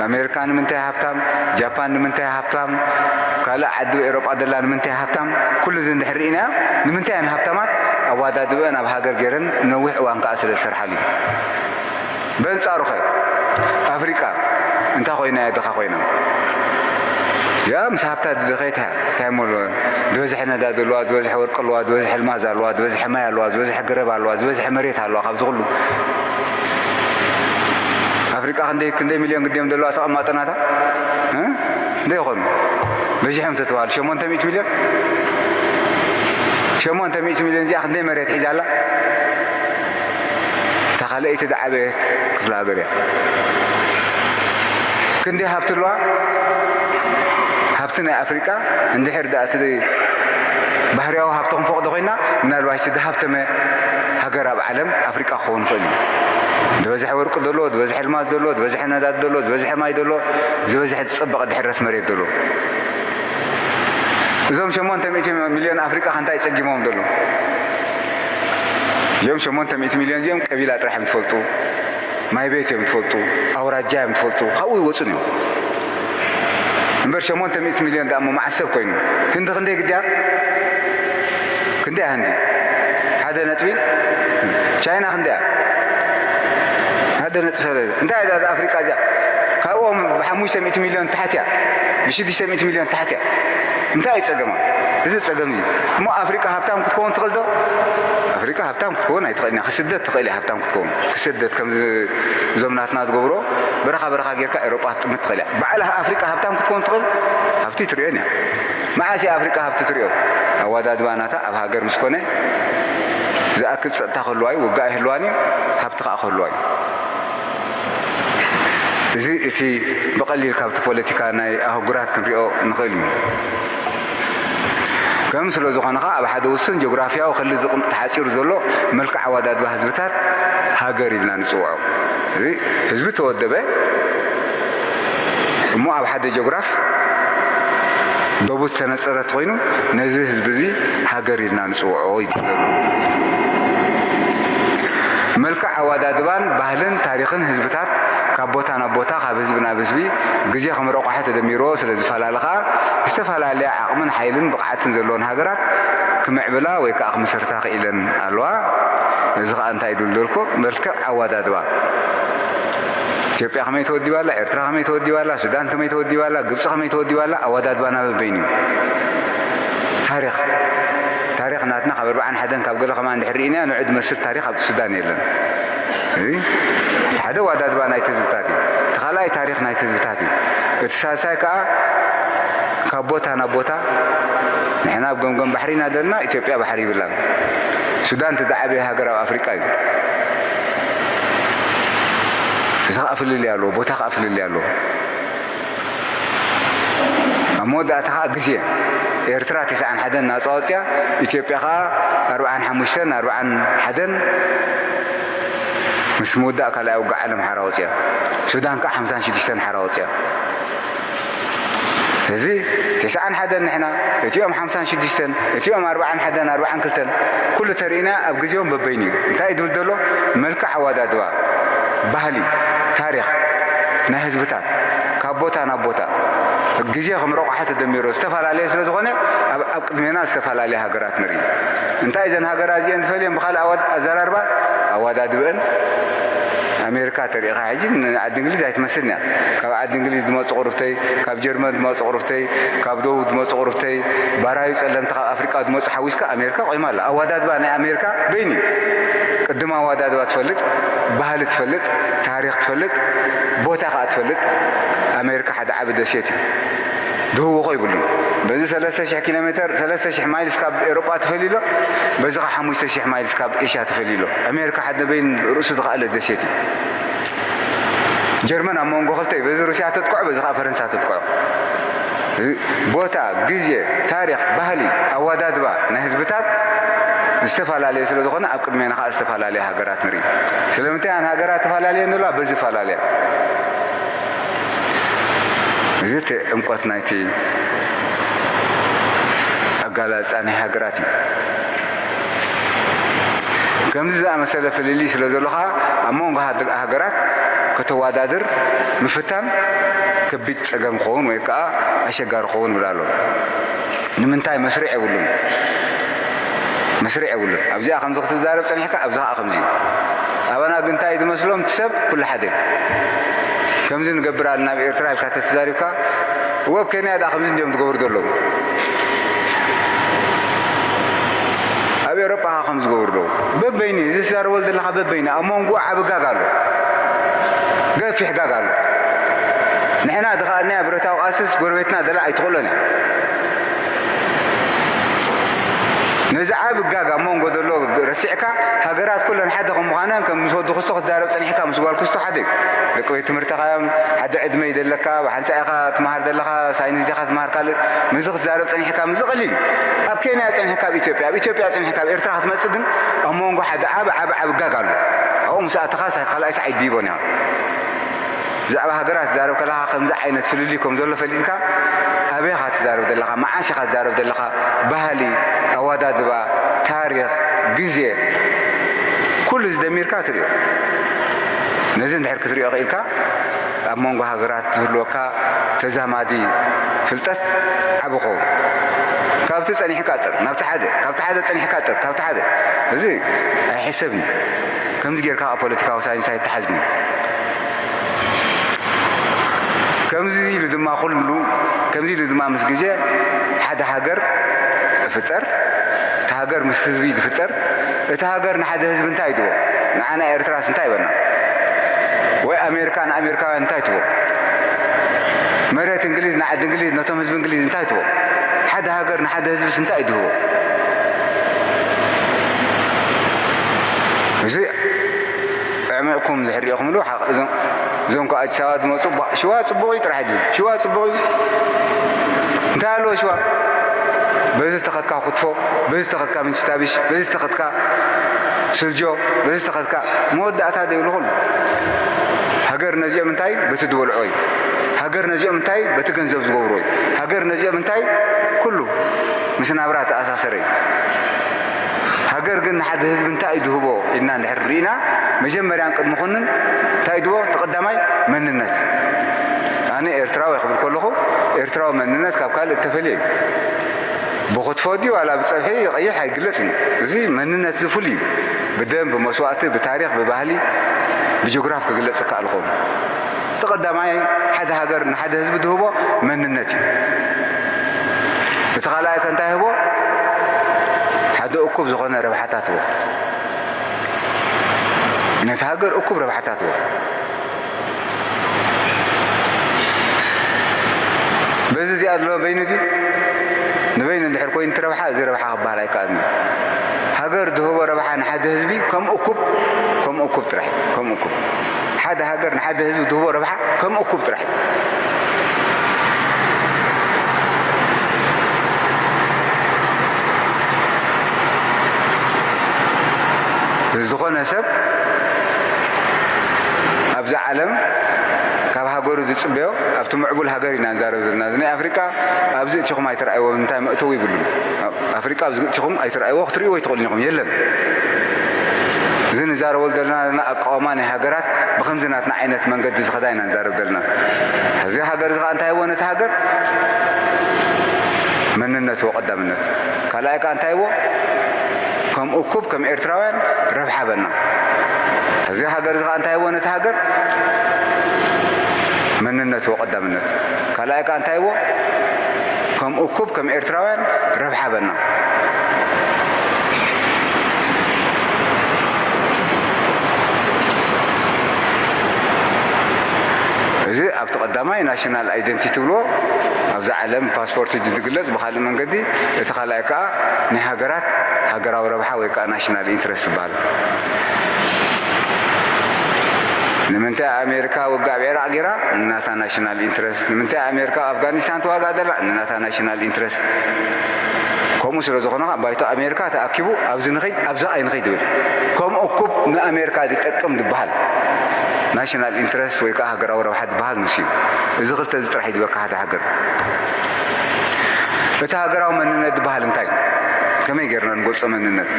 ኣሜሪካ ንምንታይ ሃብታም? ጃፓን ንምንታይ ሃብታም? ካልእ ዓዲ ኤውሮጳ ደላ ንምንታይ ሃብታም? ኩሉ እዚ እንድሕር ርኢናዮ፣ ንምንታይ እየን ሃብታማት? ኣወዳድበአን ኣብ ሃገር ገይረን ነዊሕ እዋን ከኣ ስለ ዝሰርሓሉ እዩ። በንጻሩ ኸ ኣፍሪቃ እንታይ ኮይና እያ ድኻ ኮይና? እዚኣ ምስ ሃብታ ድኸይት እያ። እንታይ እሞ ኣለዋ? ዝበዝሐ ነዳዲ ኣለዋ፣ ዝበዝሐ ወርቂ ኣለዋ፣ ዝበዝሐ ኣልማዝ ኣለዋ፣ ዝበዝሐ ማይ ኣለዋ፣ ዝበዝሐ ገረብ ኣለዋ፣ ዝበዝሐ መሬት ኣለዋ። ካብዚ ኩሉ ኣፍሪቃ ክንደይ፣ ክንደይ ሚልዮን ግዲኦም ዘለዋ ተቐማጦ ናታ? እ? ክንደይ ይኾኑ? በዚሖም ተተባሃሉ ሸሞንተ ሚእቲ ሚልዮን? ሸሞንተ ሚእቲ ሚልዮን እዚኣ ክንደይ መሬት ሒዛ ኣላ? እታ ካልኣይቲ ዝዓበየት ክፍለ ሃገር እያ። ክንደይ ሃብቲ ኣለዋ? ሃብቲ ናይ ኣፍሪቃ እንድሕር ደኣ እቲ ባህርያዊ ሃብቲ ክንፈቕዶ ኮይና፣ ምናልባሽ እቲ ዝሃብተመ ሃገር ኣብ ዓለም ኣፍሪቃ ክኸውን ይኽእል እዩ። ዝበዝሐ ወርቂ ዘሎ፣ ዝበዝሐ ኣልማዝ ዘሎ፣ ዝበዝሐ ነዳዲ ዘሎ፣ ዝበዝሐ ማይ ዘሎ፣ ዝበዝሐ ዝጸበቐ ዝሕረስ መሬት ዘሎ። እዞም ሸሞንተ ሚእቲ ሚልዮን ኣፍሪቃ ከ እንታይ ጸጊሞም ዘሎ? እዚኦም ሸሞንተ ሚእቲ ሚልዮን እዚኦም ቀቢላ ጥራሕ እዮም ትፈልጡ፣ ማይ ቤት እዮም ትፈልጡ፣ ኣውራጃ እዮም ትፈልጡ፣ ካብኡ ይወጹን እዮም። እምበር ሸሞንተ ሚእቲ ሚልዮን ደኣ እሞ መዓስ ሰብ ኮይኑ? ህንዲ ክንደይ ግድያ? ክንደይ ህንዲ? ሓደ ነጥቢ። ቻይና ክንደይ? ሓደ ነጥቢ ሰለስተ። እንታይ እዛ፣ እዛ ኣፍሪቃ እዚኣ? ካብኦም ብሓሙሽተ ሚእቲ ሚልዮን ታሕቲ እያ። ብሽዱሽተ ሚእቲ ሚልዮን ታሕቲ እያ። እንታይ እዩ ጸገማ? እዚ ጸገም እዩ። እሞ ኣፍሪቃ ሃብታም ክትከውን ትኽእል ዶ? ኣፍሪቃ ሃብታም ክትከውን ኣይትኽእልን እያ። ክስደት ትኽእል እያ ሃብታም ክትከውን። ክስደት ከምዚ እዞም ናትና ዝገብሮ በረኻ በረኻ ጌርካ ኤውሮጳ ክትጥምት ትኽእል እያ። ባዕላ ኣፍሪቃ ሃብታም ክትከውን ትኽእል? ሃብቲ ትርእዮን እያ። መዓስ እያ ኣፍሪቃ ሃብቲ ትርእዮ? ኣወዳድባ ናታ ኣብ ሃገር ምስ ኮነ ዝኣክል ጸጥታ ክህልዋ እዩ፣ ውግእ ኣይህልዋን እዩ፣ ሃብቲ ከኣ ክህልዋ እዩ። እዚ እቲ ብቐሊል ካብቲ ፖለቲካ ናይ ኣህጉራት ክንሪኦ ንኽእል እዩ። እቲ ከም ስለ ዝኾነ ኸዓ ኣብ ሓደ ውሱን ጂኦግራፍያዊ ክሊ ዝቕም-፣ ተሓጺሩ ዘሎ መልክዕ ኣወዳድባ ህዝብታት ሃገር ኢልና ንጽውዖ። እዚ ህዝቢ ተወደበ እሞ ኣብ ሓደ ጂኦግራፍ ዶቡ ዝተነጸረ እንተኾይኑ ነዚ ህዝቢ እዚ ሃገር ኢልና ንጽውዖ ይበሃል። መልክዕ ኣወዳድባን ባህልን ታሪኽን ህዝብታት ካብ ቦታ ናብ ቦታ፣ ካብ ህዝቢ ናብ ህዝቢ፣ ግዜ ከም ረቋሒ ተደሚርዎ ስለ ዝፈላለ ኸኣ፣ ዝተፈላለየ ዓቕምን ሓይልን ብቕዓትን ዘለወን ሃገራት ክምዕብላ ወይ ከኣ ክምስርታ ክኢለን ኣለዋ። እዚ ኸኣ እንታይ እዩ ድልደልኩ? መልክዕ ኣወዳድባ። ኢትዮጵያ ከመይ ተወዲባ ኣላ? ኤርትራ ከመይ ተወዲባ ኣላ? ሱዳን ከመይ ተወዲባ ኣላ? ግብጺ ከመይ ተወዲባ ኣላ? ኣወዳድባና በበይኑ እዩ። ታሪኽ፣ ታሪኽ ናትና ካብ ኣርብዓን ሓደን ካብ ገለ ከማን እንድሕር ርኢናዮ፣ ንዑ ዝመስል ታሪኽ ኣብ ሱዳን የለን። እዚ ሓደ ኣወዳድባ ናይቲ ህዝብታት እዩ። እቲ ካልኣይ ታሪኽ ናይቲ ህዝብታት እዩ። እቲ ሳልሳይ ከኣ ካብ ቦታ ናብ ቦታ፣ ንሕና ኣብ ገምገም ባሕሪ ኢና ዘለና፣ ኢትዮጵያ ባሕሪ ይብላን። ሱዳን እቲ ዝዓበየ ሃገር ኣብ ኣፍሪቃ እዩ። እዚ ከኣ ፍልልይ ኣለዎ፣ ቦታ ከኣ ፍልልይ ኣለዎ። ኣብ መወዳእታ ኸዓ ግዜ፣ ኤርትራ ተስዓን ሓደን ናጻ ወጽያ፣ ኢትዮጵያ ኸዓ ኣርብዓን ሓሙሽተን ኣርብዓን ሓደን ምስ ምውዳእ ካልኣይ ውግእ ዓለም ሓራ ወጽያ። ሱዳን ከኣ ሓምሳን ሽዱሽተን ሓራ ወጽያ። እዚ ተስዓን ሓደን ንሕና፣ እቲኦም ሓምሳን ሽዱሽተን፣ እቲኦም ኣርብዓን ሓደን ኣርብዓን ክልተን፣ ኩሉ ተርኢና ኣብ ግዜኦም በበይኑ እዩ። እንታይ እዩ ድብል ዘሎ? መልክዕ ኣወዳድባ፣ ባህሊ፣ ታሪኽ ናይ ህዝብታት ካብ ቦታ ናብ ቦታ ግዜ ከም ረቋሒ ተደሚሮ ዝተፈላለየ ስለ ዝኾነ፣ ኣብ፣ ኣብ ቅድሜና ዝተፈላለያ ሃገራት ንርኢ። እንታይ እዘን ሃገራት እዚአን ዝፈልየን ብኻልእ ኣወድ-፣ ኣዘራርባ ኣወዳድብአን ኣሜሪካ ተሪኢኻ ሕጂ ንዓዲ እንግሊዝ ኣይትመስልን እያ። ካብ ዓዲ እንግሊዝ ዝመጹ ቁርብተይ፣ ካብ ጀርመን ዝመጹ ቁርብተይ፣ ካብ ደቡብ ዝመጹ ቁርብተይ፣ ባራዩ ጸለምቲ ካብ ኣፍሪቃ ዝመጹ ሓዊስካ ኣሜሪካ ቆይማ ኣላ። ኣወዳድባ ናይ ኣሜሪካ በይኑ እዩ። ቅድም ኣወዳድባ ትፈልጥ፣ ባህሊ ትፈልጥ፣ ታሪኽ ትፈልጥ፣ ቦታ ከኣ ትፈልጥ። ኣሜሪካ ሓደ ዓቢ ደሴት እዩ። ዝህውኾ ይብሉን። በዚ ሰለስተ ሽሕ ኪሎ ሜተር፣ ሰለስተ ሽሕ ማይልስ ካብ ኤውሮጳ ተፈልዩ ኣሎ፣ በዚ ኸዓ ሓሙሽተ ሽሕ ማይልስ ካብ ኤሽያ ተፈልዩ ኣሎ። ኣሜሪካ ሓደ በይን ርእሱ ዝኸኣለ ደሴት እዩ። ጀርመን ኣብ መንጎ ክልተ እዩ። በዚ ሩስያ ተጥቅዖ፣ በዚ ኸዓ ፈረንሳ ተጥቅዖ። እዚ ቦታ፣ ግዜ፣ ታሪኽ፣ ባህሊ፣ ኣወዳድባ ናይ ህዝብታት ዝተፈላለየ ስለ ዝኾነ ኣብ ቅድሜና ኸዓ ዝተፈላለያ ሃገራት ንርኢ። ስለምንታይ እየን ሃገራት ተፈላለየን ዘለዋ? በዚ ይፈላለያ። እዚ እቲ ዕምቆት ናይቲ ኣጋላልጻ ናይ ሃገራት እዩ። ከምዚ ዝኣመሰለ ፍልልይ ስለ ዘሎ ኸኣ ኣብ መንጎ ሃደ-፣ ሃገራት ከተወዳድር ምፍታን ከቢድ ጸገም ክኸውን ወይ ከኣ ኣሸጋሪ ክኸውን ይብል ኣሎ። ንምንታይ? መስርዕ የብሉን። መስርዕ የብሉን። ኣብዚኣ ከምዚ ክትዛረብ ጸኒሕካ፣ ኣብዛ ኸኣ ከምዚ እዩ። ኣባና ግን እንታይ እዩ ዝመስሎም? እቲ ሰብ ኩሉ ሓደ እዩ። ከምዚ ንገብር ኣለና ኣብ ኤርትራ ኢልካ ተተዛሪብካ፣ እወ ኣብ ኬንያ ደኣ ከምዚ እንድዮም ዝገብሩ ዘለዉ። ኣብ ኤውሮጳ ኸኣ ከምዚ ዝገብሩ ኣለዉ። በበይኑ እዩ። እዚ ትዛረቦ ዘለኻ በበይኑ። ኣብ መንጎኡ ዓቢ ጋግ ኣሎ። ገፊሕ ጋግ ኣሎ። ንሕና ዝኸኣልናዮ ብረታዊ ቃልስስ ጎረቤትና ደላ ኣይትኽእሎን እያ። ነዚ ዓቢ ጋግ ኣብ መንጎ ዘሎ ረሲዕካ፣ ሃገራት ኩለን ሓደ ከም ምዃነን፣ ከም ምስ ወዲ ክስቶ ክትዛረብ ጸኒሕካ፣ ምስ ጓል ክስቶ ሓደ እዩ። ደቂ ቤት ትምህርትኻ እዮም፣ ሓደ ዕድመ እዩ ዘለካ፣ ብሓንሳእ ኢኻ ትመሃር ዘለኻ፣ ሳይንስ ዲኻ ትመሃር ካልእ፣ ምስዚ ክትዛረብ ጸኒሕካ፣ ምስዚ ቀሊል እዩ። ኣብ ኬንያ ጸኒሕካ ኣብ ኢትዮጵያ፣ ኣብ ኢትዮጵያ ጸኒሕካ ኣብ ኤርትራ ክትመጽእ ግን፣ ኣብ መንጎ ሓደ ዓቢ፣ ዓቢ፣ ዓቢ ጋግ ኣሎ። ኣብኡ ምስ ኣተኻ፣ ሳይ-፣ ካልኣይ ሳዕ ኣይድይቦን ኢኻ። ብዛዕባ ሃገራት ትዛረብ ከለኻ ከምዚ ዓይነት ፍልልይ ከም ዘሎ ፈሊጥካ ኣበይ ኢኻ ትዛረብ ዘለኻ? መዓስ ኢኻ ትዛረብ ዘለኻ? ባህሊ፣ ኣወዳድባ፣ ታሪኽ፣ ግዜ፣ ኩሉ እዚ ደሚርካ ትሪኦ። ነዚ እንድሕር ክትሪኦ ክኢልካ ኣብ መንጎ ሃገራት ዝህልወካ ተዛማዲ ፍልጠት ዓቢ ክኸውን። ካብቲ ጸኒሕካ ጥር ናብቲ ሓደ፣ ካብቲ ሓደ ጸኒሕካ ጥር ካብቲ ሓደ። እዚ ኣይሕሰብን እዩ። ከምዚ ጌርካ ኣብ ፖለቲካዊ ሳይንስ ኣይተሓዝን እዩ። ከምዚ ኢሉ ድማ ኩሉ፣ ከምዚ ኢሉ ድማ ምስ ግዜ ሓደ ሃገር እፍጠር፣ እቲ ሃገር ምስ ህዝቢ ዝፍጠር፣ እቲ ሃገር ንሓደ ህዝቢ እንታይ ይድቦ? ንዓና ኤርትራስ እንታይ ይበና? ወይ ኣሜሪካ ንኣሜሪካውያን እንታይ ትቦ? መሬት እንግሊዝ ንዓዲ እንግሊዝ ነቶም ህዝቢ እንግሊዝ እንታይ ትቦ? ሓደ ሃገር ንሓደ ህዝብስ እንታይ ይድህቦ? እዚ ኣዕሚቕኩም እንድሕር ርኢኹምሉ፣ ሓቕ እዞም፣ እዞም ካብ ኣዲስ ኣበባ ዝመጹ፣ ባ-፣ ሽዋ ጽቡቕ እዩ ጥራሕ ድብል። ሽዋ ጽቡቕ እዩ። እንታይ ኣለዎ ሽዋ? በዚ ተኸትካ ክትፎ፣ በዚ ተኸትካ ምንጭታቢሽ፣ በዚ ተኸትካ ስልጆ፣ በዚ ተኸትካ መወዳእታ ዘይብሉ ኩሉ። ሃገር ነዚኦም እንታይ በቲ ዝበልዖ እዩ። ሃገር ነዚኦም እንታይ በቲ ገንዘብ ዝገብሮ እዩ። ሃገር ነዚኦም እንታይ ኩሉ ምስ ናብራ ተኣሳሰረ እዩ። ሃገር ግን ንሓደ ህዝቢ እንታይ እዩ ዝህቦ ኢልና እንድሕር ርኢና፣ መጀመርያን ቅድሚ ኩንን እንታይ እዩ ዝህቦ? እቲ ቀዳማይ መንነት። ኣነ ኤርትራዊ ክብል ከለኹ፣ ኤርትራዊ መንነት ካብ ካልእ እተፈልየ እዩ። ብክትፎ ድዩ ዋላ ብጸብሒ ቀይሕ ኣይግለጽን። እዚ መንነት እዚ ፍሉይ እዩ። ብደም፣ ብመስዋእቲ፣ ብታሪኽ፣ ብባህሊ፣ ብጂኦግራፍ ክግለጽ ይከኣል ክኸውን። እቲ ቀዳማይ ሓደ ሃገር ንሓደ ህዝቢ ዝህቦ መንነት እዩ። እቲ ካልኣይ ከ እንታይ ህቦ? ሓደ እኩብ ዝኾነ ረብሓታት ህቦ። ነቲ ሃገር እኩብ ረብሓታት ህቦ። በዚ እዚኣ ዘሎ በይኑ ድዩ? ንበይኑ እንድሕር ኮይኑ እቲ ረብሓ፣ እዚ ረብሓ ክበሃል ኣይከኣልን እዩ። ሃገር ዝህቦ ረብሓ ንሓደ ህዝቢ ከም እኩብ፣ ከም እኩብ ጥራሕ እዩ። ከም እኩብ። ሓደ ሃገር ንሓደ ህዝቢ ዝህቦ ረብሓ ከም እኩብ ጥራሕ እዩ። ዝኾነ ሰብ ኣብዚ ዓለም ካብ ሃገሩ ዝጽበዮ፣ ኣብቲ ምዕቡል ሃገር ኢና ንዛረብ ዘለና። እዚ ናይ ኣፍሪቃ ኣብዚ እቲኹም ኣይትረኣይዎ፣ እንታይ መእተዊ ይብሉን። ኣብ ኣፍሪቃ ኣብዚ እቲኹም ኣይትረኣይዎ፣ ክትርእይዎ ኣይትኽእሉን ኢኹም፣ የለን። እዚ ንዛረበሉ ዘለና ኣቃውማ ናይ ሃገራት ብኸምዚ ናትና ዓይነት መንገዲ ዝኸዳ ኢና ንዛረብ ዘለና። እዚ ሃገር እዚ ኸኣ እንታይ ይዎ ነቲ ሃገር? መንነት ይዎ ቀዳምነት። ካልኣይ ከኣ እንታይ ይዎ? ከም እኩብ ከም ኤርትራውያን ረብሓ በና። እዚ ሃገር እዚ ኸኣ እንታይ ይዎ ነቲ ሃገር? መንነት ይዎ ቀዳምነት። ካልኣይ ከኣ እንታይ ይዎ? ከም እኩብ ከም ኤርትራውያን ረብሓ በና። እዚ ኣብቲ ቀዳማይ ናሽናል ኣይደንቲቲ ትብልዎ፣ ኣብዛ ዓለም ፓስፖርት እዩ ዝግለጽ ብኻልእ መንገዲ። እቲ ካልኣይ ከኣ ናይ ሃገራት ሃገራዊ ረብሓ ወይ ከኣ ናሽናል ኢንትረስት ይበሃል። ንምንታይ ኣሜሪካ ውግእ ኣብ ዒራቕ ገይራ? ንናታ ናሽናል ኢንትረስት። ንምንታይ ኣሜሪካ ኣብ ኣፍጋኒስታን ትዋጋእ ዘላ? ንናታ ናሽናል ኢንትረስት። ከምኡ ስለ ዝኾነ ኸዓ ባይቶ ኣሜሪካ ተኣኪቡ ኣብዚ ንኸይድ፣ ኣብዚ ኣይንኸይድ ይብል። ከም እኩብ ንኣሜሪካ ዝጠቅም ዝበሃል ናሽናል ኢንትረስት ወይ ከዓ ሃገራዊ ረብሓ ዝበሃል ንሱ እዩ። እዚ ክልተ እዚ ጥራሕ እዩ ዝበካ ሓደ ሃገር። እቲ ሃገራዊ መንነት ዝበሃል እንታይ? ከመይ ጌርና ንገልጾ መንነት?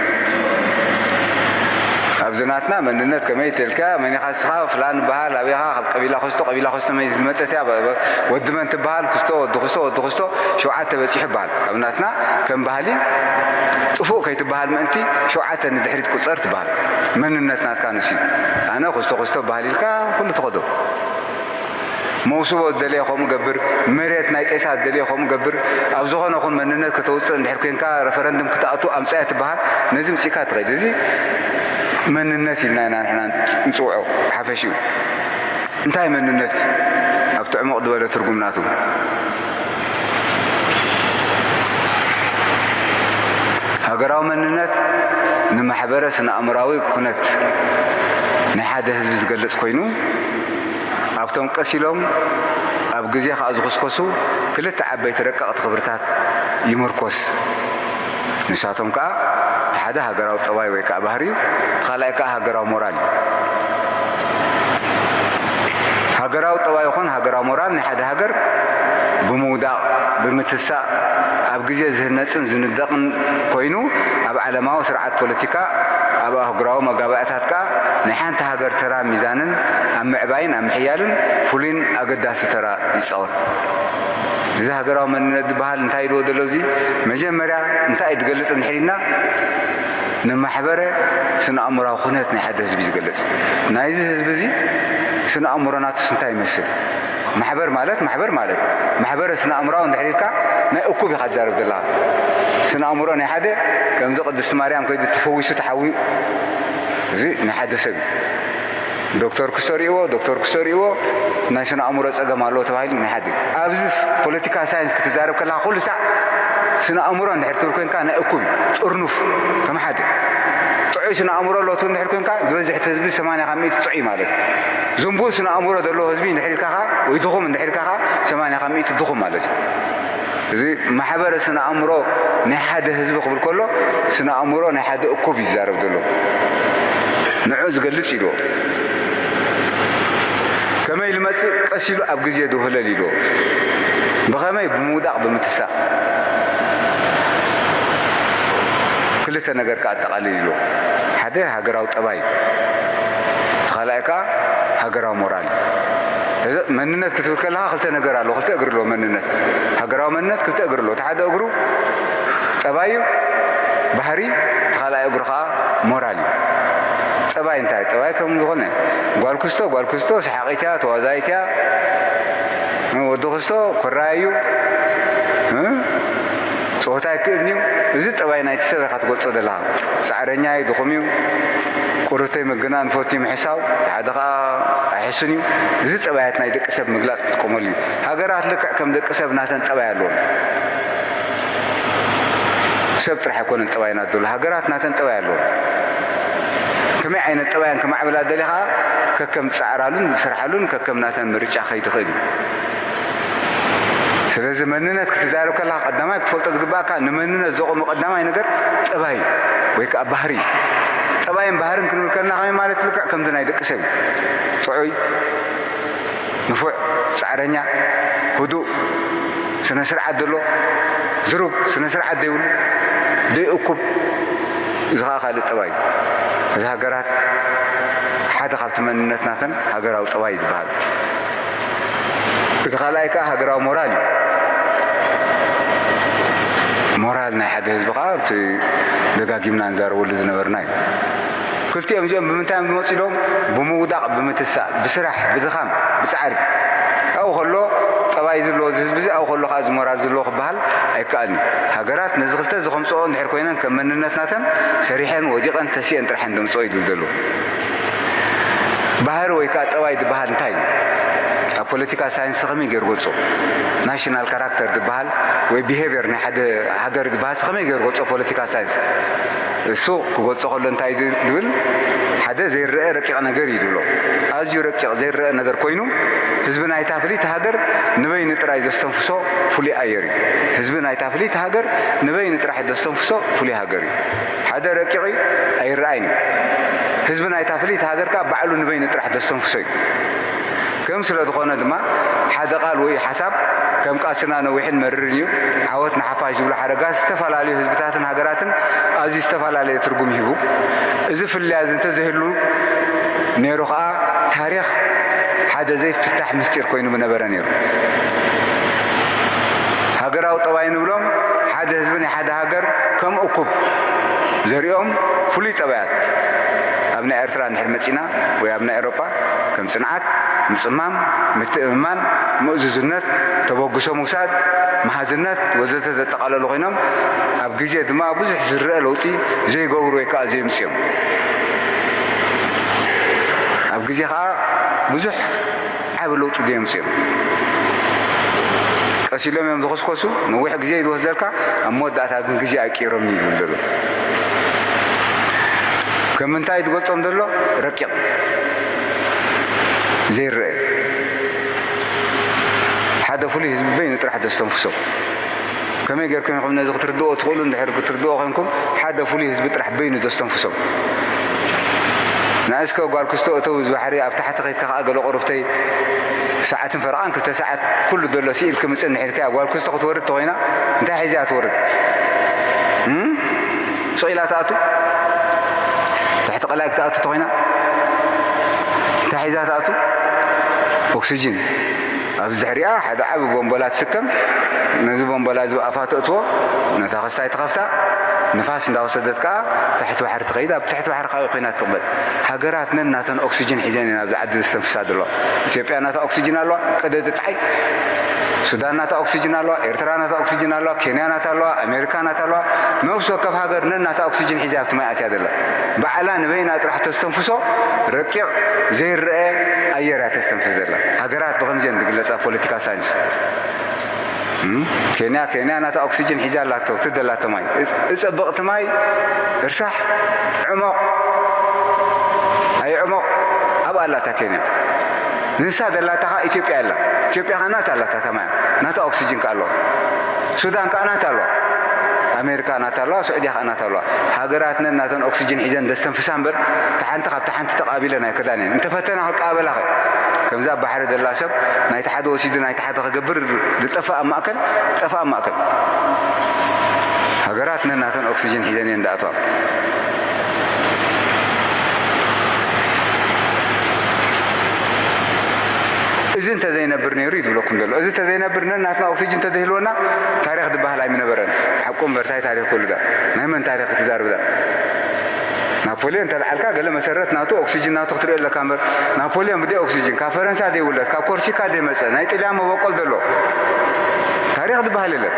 ኣብዚ ናትና መንነት ከመይ ተልካ፣ መን ኢኻ ንስኻ? ፍላን በሃል፣ ኣበይ ኢኻ? ካብ ቀቢላ ክስቶ፣ ቀቢላ ክስቶ መን ዝመጸት እያ? በ-፣ በ-፣ ወዲ መን ትበሃል? ክስቶ፣ ወዲ ክስቶ፣ ወዲ ክስቶ፣ ሸውዓተ በጺሑ ይበሃል። ኣብ ናትና ከም ባህሊ ጥፉእ ከይትበሃል ምእንቲ ሸውዓተ ንድሕሪት ቁጸር ትበሃል። መንነት ናትካ ንሱ እዩ። ኣነ ክስቶ ክስቶ በሃል ኢልካ ኩሉ ትኸዶ። መውስቦ ዝደለየ ከምኡ ገብር፣ መሬት ናይ ጤሳ ዝደለየ ከምኡ ገብር። ኣብ ዝኾነ ኹን መንነት ከተውፅእ እንድሕር ኮንካ፣ ረፈረንድም ክትኣቱ ኣምፅኣ ትበሃል። ነዚ ምፅእካ ትኸይድ። እዚ መንነት ኢልና ኢና ንሕና ንፅውዖ ብሓፈሽኡ። እንታይ መንነት? ኣብቲ ዕሙቕ ዝበለ ትርጉም ናቱ። ሃገራዊ መንነት ንማሕበረ ስነ ኣእምራዊ ኩነት ናይ ሓደ ህዝቢ ዝገልጽ ኮይኑ፣ ኣብቶም ቀስ ኢሎም ኣብ ግዜ ከኣ ዝኹስኮሱ ክልተ ዓበይቲ ረቀቕቲ ክብርታት ይምርኮስ። ንሳቶም ከኣ፣ እቲ ሓደ ሃገራዊ ጠባይ ወይ ከኣ ባህሪ እዩ፣ እቲ ካልኣይ ከኣ ሃገራዊ ሞራል እዩ። ሃገራዊ ጠባይ ይኹን ሃገራዊ ሞራል ናይ ሓደ ሃገር ብምውዳቕ፣ ብምትሳእ፣ ኣብ ግዜ ዝህነጽን ዝንደቕን ኮይኑ፣ ኣብ ዓለማዊ ስርዓት ፖለቲካ፣ ኣብ ኣህጉራዊ መጋባእያታት ከኣ ናይ ሓንቲ ሃገር ተራን ሚዛንን ኣብ ምዕባይን ኣብ ምሕያልን ፍሉይን ኣገዳሲ ተራ ይጻወት። እዚ ሃገራዊ መንነት ዝበሃል እንታይ ኢልዎ ዘሎ? እዚ መጀመርያ እንታይ እዩ ዝገልጽ እንድሕር ኢልና፣ ንማሕበረ ስነ ኣእምራዊ ኩነት ናይ ሓደ ህዝቢ እዩ ዝገልጽ። ናይዚ ህዝቢ እዚ ስነ ኣእምሮ ናቱስ እንታይ ይመስል? ማሕበር ማለት ማሕበር ማለት እዩ። ማሕበረ ስነ ኣእምራዊ እንድሕር ኢልካ ናይ እኩብ ኢኻ ትዛረብ ዘለኻ። ስነ ኣእምሮ ናይ ሓደ ከምዚ ቅድስቲ ማርያም ከይዱ ተፈዊሱ ተሓውዩ፣ እዚ ናይ ሓደ ሰብ እዩ። ዶክተር ክስቶ ርእይዎ፣ ዶክተር ክስቶ ርእይዎ፣ ናይ ስነ ኣእምሮ ጸገም ኣለዎ ተባሂሉ ናይ ሓደ። ኣብዚ ፖለቲካ ሳይንስ ክትዛረብ ከለኻ ኩሉ ሳዕ ስነ ኣእምሮ እንድሕር ትብል ኮንካ ናይ እኩብ እዩ። ጥርኑፍ ከም ሓደ። ጥዑይ ስነ ኣእምሮ ኣለዎ ትብል እንድሕር ኮንካ ዝበዝሕ ህዝቢ ሰማንያ ካብ ሚእቲ ጥዑይ ማለት እዩ። ዝንቡል ስነ ኣእምሮ ዘለዎ ህዝቢ እንድሕር ኢልካ ኸኣ ወይ ድኹም እንድሕር ኢልካ ኸኣ ሰማንያ ካብ ሚእቲ ድኹም ማለት እዩ። እዚ ማሕበረ ስነ ኣእምሮ ናይ ሓደ ህዝቢ ክብል ከሎ፣ ስነ ኣእምሮ ናይ ሓደ እኩብ ይዛረብ ዘሎ። ንዑ ዝገልጽ ኢልዎ። ከመይ ልመጽእ? ቀስ ኢሉ ኣብ ግዜ ድውህለል ኢልዎ። ብኸመይ? ብምውዳቕ ብምትሳእ። ክልተ ነገር ከኣ ኣጠቓልል ኢልዎ። ሓደ ሃገራዊ ጠባይ እዩ። እቲ ካልኣይ ከኣ ሃገራዊ ሞራል እዩ። እዚ መንነት ክትብል ከለኻ ክልተ ነገር ኣለዎ፣ ክልተ እግሪ ኣለዎ መንነት። ሃገራዊ መንነት ክልተ እግሪ ኣለዎ። እቲ ሓደ እግሩ ጠባይ እዩ፣ ባህሪ፣ እቲ ካልኣይ እግሩ ከኣ ሞራል እዩ። ጠባይ እንታይ? ጠባይ ከም ዝኾነ ጓል ክስቶ፣ ጓል ክስቶ ሰሓቒት እያ፣ ተዋዛይት እያ። ወዲ ክስቶ ኮራይ እዩ። እ? ጸወታ ኣይክእልን እዩ። እዚ ጠባይ ናይቲ ሰብ ኢኻ ትገልጾ ዘለኻ። ጻዕረኛ እዩ፣ ድኹም እዩ፣ ቁርብተይ ምግናን ፈትዩ ምሕሳው፣ ሓደ ኸኣ ኣይሕስን እዩ። እዚ ጠባያት ናይ ደቂ ሰብ ምግላጽ ክትጥቀመሉ እዩ። ሃገራት ልክዕ ከም ደቂ ሰብ ናተን ጠባይ ኣለወን። ሰብ ጥራሕ ኣይኮነን ጠባይና ዘሎ፣ ሃገራት ናተን ጠባይ ኣለወን። ከመይ ዓይነት ጠባያን ከማዕብላ ደሊ ኸኣ ከከም ዝጸዓራሉን ዝሰርሓሉን ከከም ናተን ምርጫ ክኸይድ ይኽእል እዩ። ስለዚ መንነት ክትዛረብ ከለኻ ቀዳማይ ክትፈልጦ ዝግባእካ ንመንነት ዘቑሙ ቀዳማይ ነገር ጠባይ ወይ ከኣ ባህሪ። ጠባይን ባህርን ክንብል ከለና ከመይ ማለት ልክዕ ከምዚ ናይ ደቂ ሰብ እዩ። ጥዑይ፣ ንፉዕ፣ ጻዕረኛ፣ ህዱእ፣ ስነ ስርዓት ዘሎ፣ ዝሩግ፣ ስነ ስርዓት ዘይብሉ፣ ዘይእኩብ፣ እዚ ኸኣ ካልእ ጠባይ እዩ። እዚ ሃገራት ሓደ ካብቲ መንነት ናተን ሃገራዊ ጠባይ እዩ ዝበሃል። እቲ ካልኣይ ከኣ ሃገራዊ ሞራል እዩ። ሞራል ናይ ሓደ ህዝቢ ከኣ እቲ ደጋጊምና ንዛረበሉ ዝነበርና እዩ። ክልቲኦም እዚኦም ብምንታይ እዮም ዝመጹ ኢሎም? ብምውዳቕ፣ ብምትሳእ፣ ብስራሕ፣ ብድኻም፣ ብጻዕሪ። ኣብኡ ከሎ ጠባይ ዘለዎ እዚ ህዝቢ እዚ፣ ኣብኡ ከሎ ከኣ እዚ ሞራል ዘለዎ ክበሃል ኣይከኣልን እዩ። ሃገራት ነዚ ክልተ እዚ ከምጽኦ እንድሕር ኮይነን ከም መንነት ናተን ሰሪሐን፣ ወዲቐን፣ ተሲኤን ጥራሕ እየን ዘምጽኦ እዩ ዝብል ዘሎ። ባህሪ ወይ ከኣ ጠባይ ዝበሃል እንታይ እዩ? ኣብ ፖለቲካ ሳይንስ ከመይ ገይሩ ገልጾ? ናሽናል ካራክተር ዝበሃል ወይ ቢሄቪየር ናይ ሓደ ሃገር ዝበሃል ከመይ ገይሩ ገልጾ ፖለቲካ ሳይንስ? እሱ ክገልጾ ከሎ እንታይ ድ-፣ ድብል? ሓደ ዘይረአ ረቂቕ ነገር እዩ ዝብሎ። ኣዝዩ ረቂቕ ዘይረአ ነገር ኮይኑ፣ ህዝቢ ናይታ ፍልይቲ ሃገር ንበይኑ ጥራይ ዘስተንፍሶ ፍሉይ ኣየር እዩ። ህዝቢ ናይታ ፍልይቲ ሃገር ንበይኑ ጥራሕ ዘስተንፍሶ ፍሉይ ሃገር እዩ። ሓደ ረቂቕ እዩ፣ ኣይረኣይን እዩ። ህዝቢ ናይታ ፍልይቲ ሃገር ከኣ ባዕሉ ንበይኑ ጥራሕ ዘስተንፍሶ እዩ። ከም ስለ ዝኾነ ድማ፣ ሓደ ቃል ወይ ሓሳብ ከም ቃልስና ነዊሕን መሪርን እዩ፣ ዓወት ንሓፋሽ ዝብሉ ሓረጋት ዝተፈላለዩ ህዝብታትን ሃገራትን ኣዝዩ ዝተፈላለየ ትርጉም ይህቡ። እዚ ፍልልያት እንተዘይህሉ ነይሩ ኸኣ፣ ታሪኽ ሓደ ዘይፍታሕ ምስጢር ኮይኑ ምነበረ ነይሩ። ሃገራዊ ጠባይ ንብሎም፣ ሓደ ህዝቢ ናይ ሓደ ሃገር ከም እኩብ ዘሪኦም ፍሉይ ጠባያት። ኣብ ናይ ኤርትራ እንድሕር መጺና፣ ወይ ኣብ ናይ ኤውሮጳ፣ ከም ጽንዓት፣ ምጽማም፣ ምትእምማን፣ ምእዙዝነት፣ ተበግሶ ምውሳድ፣ መሃዝነት ወዘተ ዘጠቓለሉ ኮይኖም፣ ኣብ ግዜ ድማ ብዙሕ ዝረአ ለውጢ ዘይገብሩ ወይ ከኣ ዘየምጽኡ እዮም። ኣብ ግዜ ከኣ ብዙሕ ዓቢ ለውጢ ዘየምጽኡ እዮም። ቀስ ኢሎም እዮም ዝኹስኮሱ፣ ነዊሕ ግዜ እዩ ዝወስደልካ፣ ኣብ መወዳእታ ግን ግዜ ኣይቅይሮምን እዩ ዝብል ዘሎ። ከም ምንታይ እዩ ዝገልጾም ዘሎ? ረቂቕ፣ ዘይረአ፣ ሓደ ፍሉይ ህዝቢ በይኑ ጥራሕ ዘስተንፍሶ። ከመይ ጌርኩም ኢኹም ነዚ ክትርድእዎ ትኽእሉ? እንድሕር ክትርድእዎ ኮንኩም፣ ሓደ ፍሉይ ህዝቢ ጥራሕ በይኑ ዘስተንፍሶ። ንዓ እስከ ጓል ክስቶ እተው፣ እዚ ባሕሪ ኣብ ታሕቲ ከይድካ ከኣ ገለ ቁሩብተይ ሰዓትን ፈረቓን ክልተ ሰዓት ኩሉ ዘሎ ስኢል ክምጽእ እንድሕር ኢልካያ፣ ጓል ክስቶ ክትወርድ ተኾይና እንታይ ሒዛ ትወርድ? እም? ሱቕ ኢላ ትኣቱ? ትሕቲ ቀላይ ክትኣቱ ተኾይና እንታይ ሒዛ ትኣቱ? ኦክስጅን። ኣብዚ ድሕሪኣ ሓደ ዓቢ ቦምቦላ ትስከም። ነዚ ቦምቦላ እዚ ኣፋ ተእትዎ፣ ነታ ክስታይ ትኸፍታ፣ ንፋስ እንዳወሰደት ከኣ ታሕቲ ባሕሪ ትኸይድ። ኣብ ትሕቲ ባሕሪ ከኣ ኮይና ትቕበል። ሃገራት ነን ናተን ኦክስጅን ሒዘን እየን ኣብዚ ዓዲ ዘስተንፍሳ ዘለዋ። ኢትዮጵያ ናታ ኦክስጅን ኣለዋ፣ ቅደዲ ጥዓይ። ሱዳን ናታ ኦክስጅን ኣለዋ፣ ኤርትራ ናታ ኦክስጅን ኣለዋ፣ ኬንያ ናታ ኣለዋ፣ ኣሜሪካ ናታ ኣለዋ። ነፍሲ ወከፍ ሃገር ነን ናታ ኦክስጅን ሒዛ ኣብቲ ማይ ኣትያ ዘላ። ባዕላ ንበይና ጥራሕ ተስተንፍሶ ረቂቕ ዘይረአ ኣየር እያ ተስተንፍስ ዘላ። ሃገራት ብኸምዚ እየን ዝግለጻ ፖለቲካ ሳይንስ። እም? ኬንያ፣ ኬንያ ናታ ኦክስጅን ሒዛ ኣላቶ፣ ትደላቶ ማይ። እጸብቕቲ ማይ፣ እርሳሕ፣ ዕሞቕ፣ ኣይዕሞቕ፣ ኣብኣ ኣላታ ኬንያ። ንሳ ደላታ ኸኣ ኢትዮጵያ ኣላ። ኢትዮጵያ ኸኣ ናታ ኣላታ፣ እታ ማያ። ናታ ኦክስጅን ከኣ ኣለዋ። ሱዳን ከኣ ናታ ኣለዋ፣ ኣሜሪካ ናታ ኣለዋ፣ ስዑድያ ከኣ ናታ ኣለዋ። ሃገራት ነን ናተን ኦክሲጅን ሒዘን ደስተንፍሳ እምበር፣ እታ ሓንቲ ካብታ ሓንቲ ተቓቢለን ኣይክእላን እየን። እንተፈተና ክቀባበላ ኸ? ከምዛ ኣብ ባሕሪ ዘላ ሰብ ናይቲ ሓደ ወሲዱ ናይቲ ሓደ ክገብር ዝጠፍእ ኣብ ማእከል፣ ጠፍእ ኣብ ማእከል። ሃገራት ነን ናተን ኦክሲጅን ሒዘን እየን ዝኣትዋ። እዚ እንተዘይነብር ነይሩ እዩ ዝብለኩም ዘሎ። እዚ እንተዘይነብር ነን ናትና ኦክሲጅን እንተዘይህልወና ታሪኽ ዝበሃል ኣይምነበረን። ሓቁ እምበር እንታይ ታሪኽ ክህሉ ዳ? ናይ መን ታሪኽ ክትዛርብ ዳ? ናፖልዮን እንተልዓልካ ገለ መሰረት ናቱ ኦክሲጅን ናቱ ክትሪኦ ኣለካ እምበር፣ ናፖልዮን ብደይ ኦክሲጅን ካብ ፈረንሳ ዘይውለድ፣ ካብ ኮርሲካ ዘይመጸ፣ ናይ ጥልያን መበቆል ዘሎ ታሪኽ ዝበሃል የለን።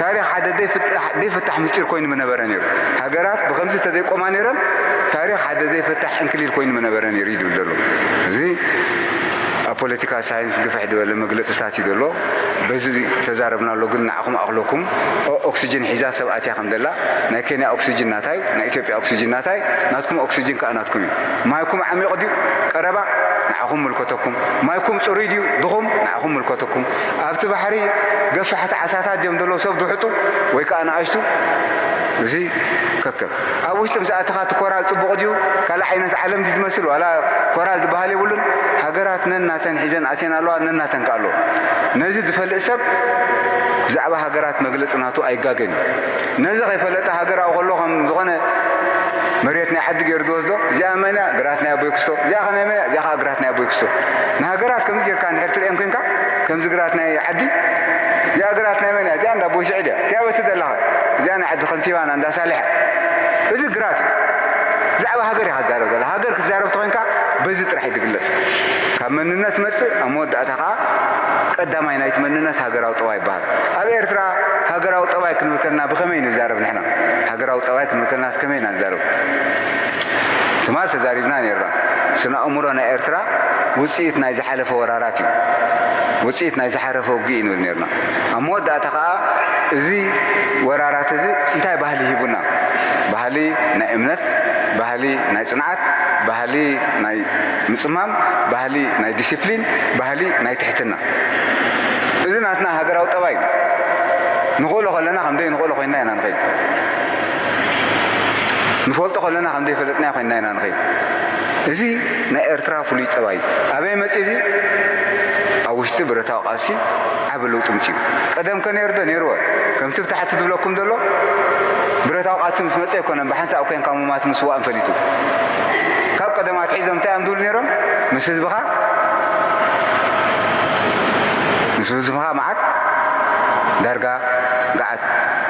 ታሪኽ ሓደ ዘይፍታሕ ምስጢር ኮይኑ ምነበረ ነይሩ። ሃገራት ብኸምዚ እንተዘይቆማ ነይረን፣ ታሪኽ ሓደ ዘይፍታሕ ዕንክሊል ኮይኑ ምነበረ ነይሩ እዩ ዝብል ዘሎ። እዚ ኣብ ፖለቲካ ሳይንስ ግፍሕ ዝበለ መግለጽታት እዩ ዘሎ። በዚ ተዛረብናሉ፣ ግን ንዓኹም ኣኽለኩም። ኦ-፣ ኦክሲጅን ሒዛ ሰብ ኣትያ ከም ዘላ፣ ናይ ኬንያ ኦክሲጅን ናታይ፣ ናይ ኢትዮጵያ ኦክሲጅን ናታይ፣ ናትኩም ኦክሲጅን ከኣ ናትኩም እዩ። ማይኩም ዓሚቕ ድዩ? ቀረባ? ንዓኹም ምልከተኩም። ማይኩም ጽሩይ ድዩ? ድኹም? ንዓኹም ምልከተኩም። ኣብቲ ባሕሪ ገፋሕቲ ዓሳታት ድዮም ዘለዉ ሰብ ዝውሕጡ ወይ ከኣ ንኣሽቱ? እዚ ከከም። ኣብ ውሽጢ ምስ ኣተኻ እቲ ኮራል ጽቡቕ ድዩ? ካልእ ዓይነት ዓለም ድዩ ዝመስል? ዋላ ኮራል ዝበሃል የብሉን። ሃገራት ነናተን ሒዘን ኣትየን ኣለዋ፣ ነናተን ከኣ ኣለዋ። ነዚ ዝፈልጥ ሰብ ብዛዕባ ሃገራት መግለጺ ናቱ ኣይጋገን እዩ። ነዚ ከይፈለጠ ሃገራዊ ከሎ ከም ዝኾነ መሬት ናይ ዓዲ ገይሩ ዝወስዶ፣ እዚኣ መን እያ? ግራት ናይ ኣቦይ ክስቶ። እዚኣ ኸ ናይ መን እያ? እዚኣ ኸኣ ግራት ናይ ኣቦይ ክስቶ። ንሃገራት ከምዚ ጌርካ እንድሕር ትርእየን ኮንካ፣ ከምዚ ግራት ናይ ዓዲ፣ እዚኣ ግራት ናይ መን እያ? እዚኣ እንዳ ኣቦይ ስዒድ እያ። እቲኣ በቲ ዘለኻ፣ እዚኣ ናይ ዓዲ ከንቲባና እንዳ ሳልሕ እያ። እዚ ግራት እዩ። ብዛዕባ ሃገር ኢኻ ትዛረብ ዘላ። ሃገር ክትዛረብ ተኾይንካ በዚ ጥራሕ እዩ ዝግለጽ። ካብ መንነት መጽእ፣ ኣብ መወዳእታ ኸኣ ቀዳማይ ናይቲ መንነት ሃገራዊ ጠባይ ይበሃል። ኣብ ኤርትራ ሃገራዊ ጠባይ ክንብል ከለና ብኸመይ ንዛረብ ንሕና? ሃገራዊ ጠባይ ክንብል ከለናስ ከመይ ኢና ንዛረብ? ትማል ተዛሪብና ነይርና። ስነ ኣእምሮ ናይ ኤርትራ ውጽኢት ናይ ዝሓለፈ ወራራት እዩ። ውጽኢት ናይ ዝሓለፈ ውግእ እዩ ንብል ነይርና። ኣብ መወዳእታ ኸኣ እዚ ወራራት እዚ እንታይ ባህሊ ሂቡና? ባህሊ ናይ እምነት፣ ባህሊ ናይ ጽንዓት፣ ባህሊ ናይ ምጽማም፣ ባህሊ ናይ ዲሲፕሊን፣ ባህሊ ናይ ትሕትና። እዚ ናትና ሃገራዊ ጠባይ እዩ። ንኽእሎ ከለና ከም ዘይንኽእሎ ኮይንና ኢና ንኸይድ። ንፈልጦ ከለና ከም ዘይፈለጥናዮ ኮይንና ኢና ንኸይድ። እዚ ናይ ኤርትራ ፍሉይ ጠባይ እዩ። ኣበይ መጺኡ እዚ? ኣብ ውሽጢ ብረታዊ ቃልሲ ዓቢ ለውጢ ምጺኡ። ቀደም ከ ነይሩ ዶ? ነይርዎ። ከምቲ ብታሕቲ ዝብለኩም ዘሎ፣ ብረታዊ ቃልሲ ምስ መጸ ኣይኮነን ብሓንሳእ ኮንካ ምማት ምስዋእን ፈሊጡ። ካብ ቀደም ኣትሒዞም እንታይ እዮም ዝብሉ ነይሮም? ምስ ህዝብኻ፣ ምስ ህዝብኻ መዓት ዳርጋ ገዓት።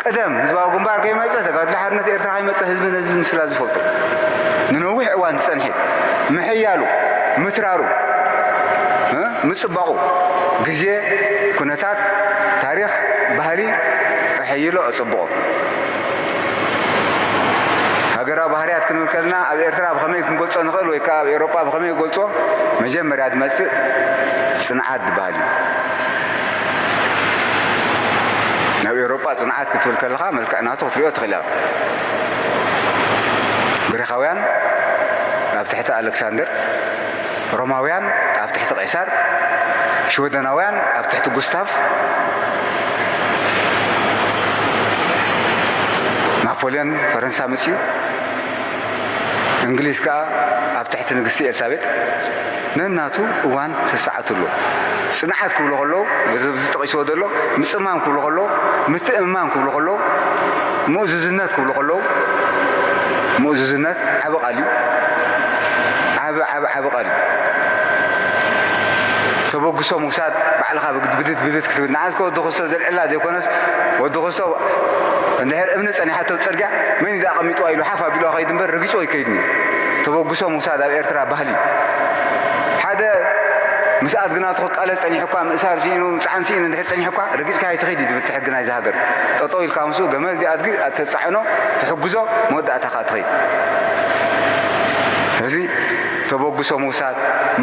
ቀደም ህዝባዊ ግንባር ከይመጸ፣ ተጋድሎ ሓርነት ኤርትራ ከይመጸ ህዝቢ ነዚ ምስላ ዝፈልጦ። ንነዊሕ እዋን ዝጸንሐ ምሕያሉ፣ ምትራሩ፣ እ፣ ምጽባቑ፣ ግዜ፣ ኩነታት፣ ታሪኽ፣ ባህሊ ኣሐይሎ ኣጸብቖ። ሃገራዊ ባህርያት ክንብል ከለና ኣብ ኤርትራ ብኸመይ ክንገልጾ ንኽእል ወይ ከኣ ኣብ ኤውሮጳ ብኸመይ ክገልጾ? መጀመርያ ዝመጽእ ጽንዓት ዝበሃል እዩ። ናብ ኤውሮጳ ጽንዓት ክትብል ከለኻ መልክዕ ናቱ ክትሪኦ ትኽእል ኢኻ። ግሪኻውያን ኣብ ትሕቲ ኣሌክሳንደር፣ ሮማውያን ኣብ ትሕቲ ቄሳር፣ ሽወደናውያን ኣብ ትሕቲ ጉስታቭ፣ ናፖልዮን ፈረንሳ መጺኡ፣ እንግሊዝ ከኣ ኣብ ትሕቲ ንግስቲ ኤልሳቤጥ ነናቱ እዋን ተሰዓቱ ኣሎ። ጽንዓት ክብሉ ከለዉ፣ እዚ ኣብዚ ጠቒስዎ ዘሎ ምጽማም ክብሉ ከለዉ፣ ምትእምማን ክብሉ ከለዉ፣ ምእዙዝነት ክብሉ ከለዉ፣ ምእዙዝነት ዓቢ ቃል እዩ። ዓቢ፣ ዓቢ፣ ዓቢ ቃል እዩ። ተበግሶ ምውሳድ፣ ባዕልኻ ብግድ-፣ ብድድ ብድድ ክትብል። ንዓስከ ወዲ ክስቶ ዘልዕላ ዘይኮነስ፣ ወዲ ክስቶ እንድሕር እምኒ ጸኒሓቶ ኣብ ጽርግያ፣ መን እዩ ኣቐሚጥዋ ኢሉ ሓፍ ኣቢሉ ከይድ እምበር፣ ረጊጽዎ ኣይከይድን እዩ። ተበግሶ ምውሳድ ኣብ ኤርትራ ባህሊ። ሓደ ምስ ኣድግናቱ ክቃለስ ጸኒሑ እኳ፣ ምእሳር ስኢኑ፣ ምጽዓን ስኢኑ እንድሕር ጸኒሑ እኳ፣ ረጊጽካ ኣይትኸይድ እዩ ዝብል እቲ ሕጊ ናይዚ ሃገር። ጠጠው ኢልካ ምስኡ፣ ገመል እዚ ኣድጊ ተጻዕኖ፣ ትሕግዞ፣ መወዳእታ ከኣ ትኸይድ። እዚ ተበግሶ ምውሳድ፣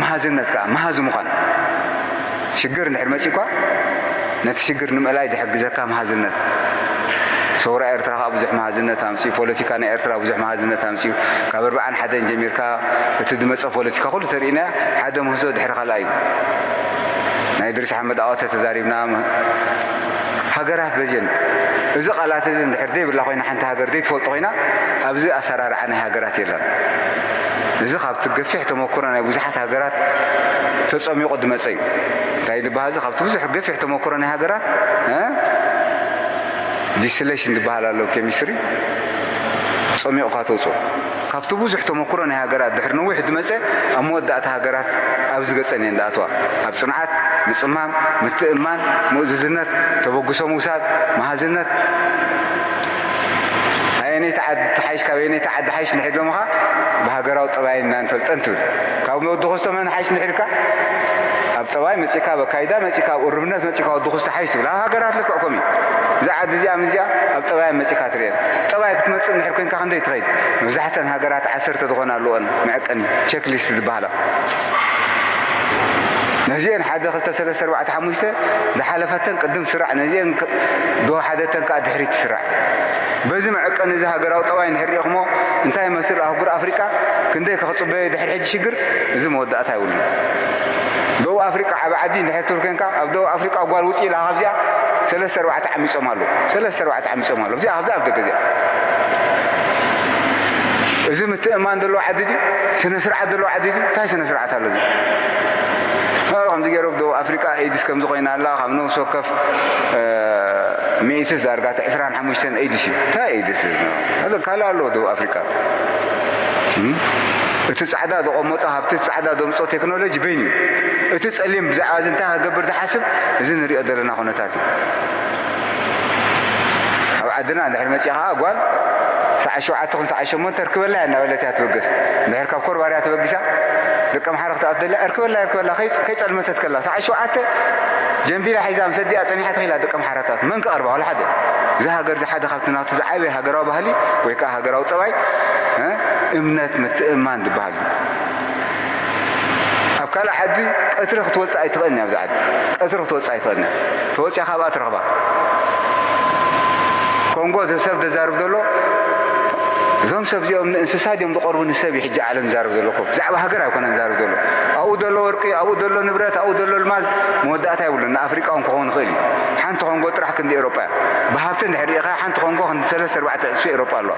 መሃዝነት ከኣ፣ መሃዚ ምዃን። ሽግር እንድሕር መጺእኳ፣ ነቲ ሽግር ንምእላይ ዝሕግዘካ መሃዝነት። ሰውራ ኤርትራ ከኣ ብዙሕ መሃዝነት ኣምጺኡ፣ ፖለቲካ ናይ ኤርትራ ብዙሕ መሃዝነት ኣምጺኡ። ካብ ኣርብዓን ሓደን ጀሚርካ እቲ ዝመጸ ፖለቲካ ኩሉ ተሪእናዮ፣ ሓደ ምህዞ ድሕሪ ካልኣይ እዩ። ናይ እድሪስ ኣሕመድ ኣወተ ተዛሪብና፣ ሃገራት በዚን እዚ ቃላት እዚ እንድሕር ዘይብላ ኮይና፣ ሓንቲ ሃገር ዘይትፈልጦ ኮይና፣ ኣብዚ ኣሰራርዓ ናይ ሃገራት የለን። እዚ ካብቲ ገፊሕ ተመክሮ ናይ ብዙሓት ሃገራት ተጸሚቑ ዝመጸ እዩ። እንታይ ዝበሃል እዚ ካብቲ ብዙሕ ገፊሕ ተመክሮ ናይ ሃገራት፣ እ? ዲስቲሌሽን ዝበሃል ኣሎ ኬሚስትሪ፣ ጸሚቑካ ተውጽኦ። ካብቲ ብዙሕ ተመክሮ ናይ ሃገራት ድሕሪ ነዊሕ ዝመጸ፣ ኣብ መወዳእታ ሃገራት ኣብ ዝገጸን እየን ዝኣትዋ። ኣብ ጽንዓት፣ ምጽማም፣ ምትእምማን፣ ምእዙዝነት፣ ተበግሶ ምውሳድ፣ መሃዝነት፣ ኣየነይቲ ዓዲ ትሓይሽ፣ ካብ ኣየነይቲ ዓዲ ሓይሽ ንሕድ ሎምኻ ብሃገራዊ ጠባይ እና ንፈልጠን ትብል። ካብ ወዲ ኮስቶ መን ሓይሽ ንሕድካ? ኣብ ጠባይ መጺካ፣ ኣብ ኣካይዳ መጺካ፣ ኣብ ቁርብነት መጺካ ወዲ ኮስቶ ሓይሽ ትብል። ኣብ ሃገራት ልክዕ ከምኡ እዩ። እዛ ዓዲ እዚኣ ምስ እዚኣ ኣብ ጠባይ መጺካ ትርእየን። ጠባይ ክትመጽእ እንድሕር ኮንካ ክንደይ ትኸይድ? መብዛሕተን ሃገራት ዓሰርተ ዝኾና ኣለወን መዐቀኒ፣ ቸክሊስት ዝበሃላ። ነዚአን ሓደ፣ ክልተ፣ ሰለስተ፣ ኣርባዕተ፣ ሓሙሽተ ዝሓለፈተን ቅድም ስራዕ፣ ነዚአን ክ-፣ ዶ ሓደተን ከኣ ድሕሪት ትስራዕ። በዚ መዐቀኒ እዚ ሃገራዊ ጠባይ እንድሕር ርኢኹሞ እንታይ ይመስል? ኣህጉር ኣፍሪቃ ክንደይ ከኽጽበዮ ድሕሪ ሕጂ ሽግር፣ እዚ መወዳእታ የብሉን። ደቡብ ኣፍሪቃ ዓቢ ዓዲ እንድሕር ትብል ኮንካ፣ ኣብ ደቡብ ኣፍሪቃ ጓል ውጽእ ኢላ ካብዚኣ ሰለስተ ኣርባዕተ ዓሚጾም ኣለዉ። ሰለስተ ኣርባዕተ ዓሚጾም ኣለዉ። እዚኣ ካብዚኣ ኣብ ደገ እዚኣ። እዚ ምትእምማን ዘለዎ ዓዲ ድዩ? ስነ ስርዓት ዘለዎ ዓዲ ድዩ? እንታይ ስነ ስርዓት ኣሎ እዚ? ከምዚ ገይሩ ኣብ ደቡብ ኣፍሪቃ ኤድስ ከምዚ ኮይና ኣላ፣ ካብ ነፍሲ ወከፍ፣ እ፣ ሚእቲ ዳርጋ እቲ ዕስራን ሓሙሽተን ኤድስ እዩ። እንታይ ኤድስ? ካልእ ኣሎ ደቡብ ኣፍሪቃ። እም? እቲ ጻዕዳ ዘቐመጦ ሃብቲ፣ እቲ ጻዕዳ ዘምጾ ቴክኖሎጂ በይኑ እዩ። እቲ ጸሊም ብዛዕባ እዚ እንታይ ክገብር ዝሓስብ፣ እዚ ንሪኦ ዘለና ኩነታት እዩ። ኣብ ዓድና እንድሕር መጺኣ ኸዓ ጓል ሰዓት ሸውዓተ ኹን ሰዓት ሸሞንተ እርክበላ እያ እናበለት እያ ትበገስ። እንድሕር ካብ ኮርባርያ ተበጊሳ ደቂ ኣምሓራ ክትኣቱ ደልያ እርክበላ፣ እርክበላ፣ ከይ-፣ ከይጸልመተት ከላ ሰዓት ሸውዓተ ጀንቢላ ሒዛ ምስ ኣዲኣ ጸኒሓ ተኺላ ደቂ ኣምሓራታት መን ክቐርባ? ዋላ ሓደ። እዚ ሃገር እዚ ሓደ ካብቲ ናቱ ዝዓበየ ሃገራዊ ባህሊ ወይ ከዓ ሃገራዊ ጠባይ፣ እ፣ እምነት ምትእምማን ዝበሃል እዩ። ኣብ ካልእ ዓዲ ቀትሪ ክትወጽእ ኣይትኽእልን እያ። ኣብዚ ዓዲ ቀትሪ ክትወጽእ ኣይትኽእልን እያ። ተወጺኣ ካብኣ ትረኽባ። ኮንጎ ሰብ ዘዛርብ ዘሎ፣ እዞም ሰብ እዚኦም ንእንስሳ ድዮም ዝቐርቡ ንሰብ እዩ ሕጂ ዓለም ዝዛረብ ዘሎ እኮ። ብዛዕባ ሃገር ኣይኮነን ዝዛረብ ዘሎ። ኣብኡ ዘሎ ወርቂ፣ ኣብኡ ዘሎ ንብረት፣ ኣብኡ ዘሎ ልማዝ መወዳእታ የብሉን። ንኣፍሪቃ እውን ክኸውን ይኽእል እዩ። ሓንቲ ኮንጎ ጥራሕ ክንዲ ኤውሮጳ እያ። ብሃብቲ እንድሕር ርኢኻ ሓንቲ ኮንጎ ክንዲ ሰለስተ ኣርባዕተ ዕጽፊ ኤውሮጳ ኣለዋ።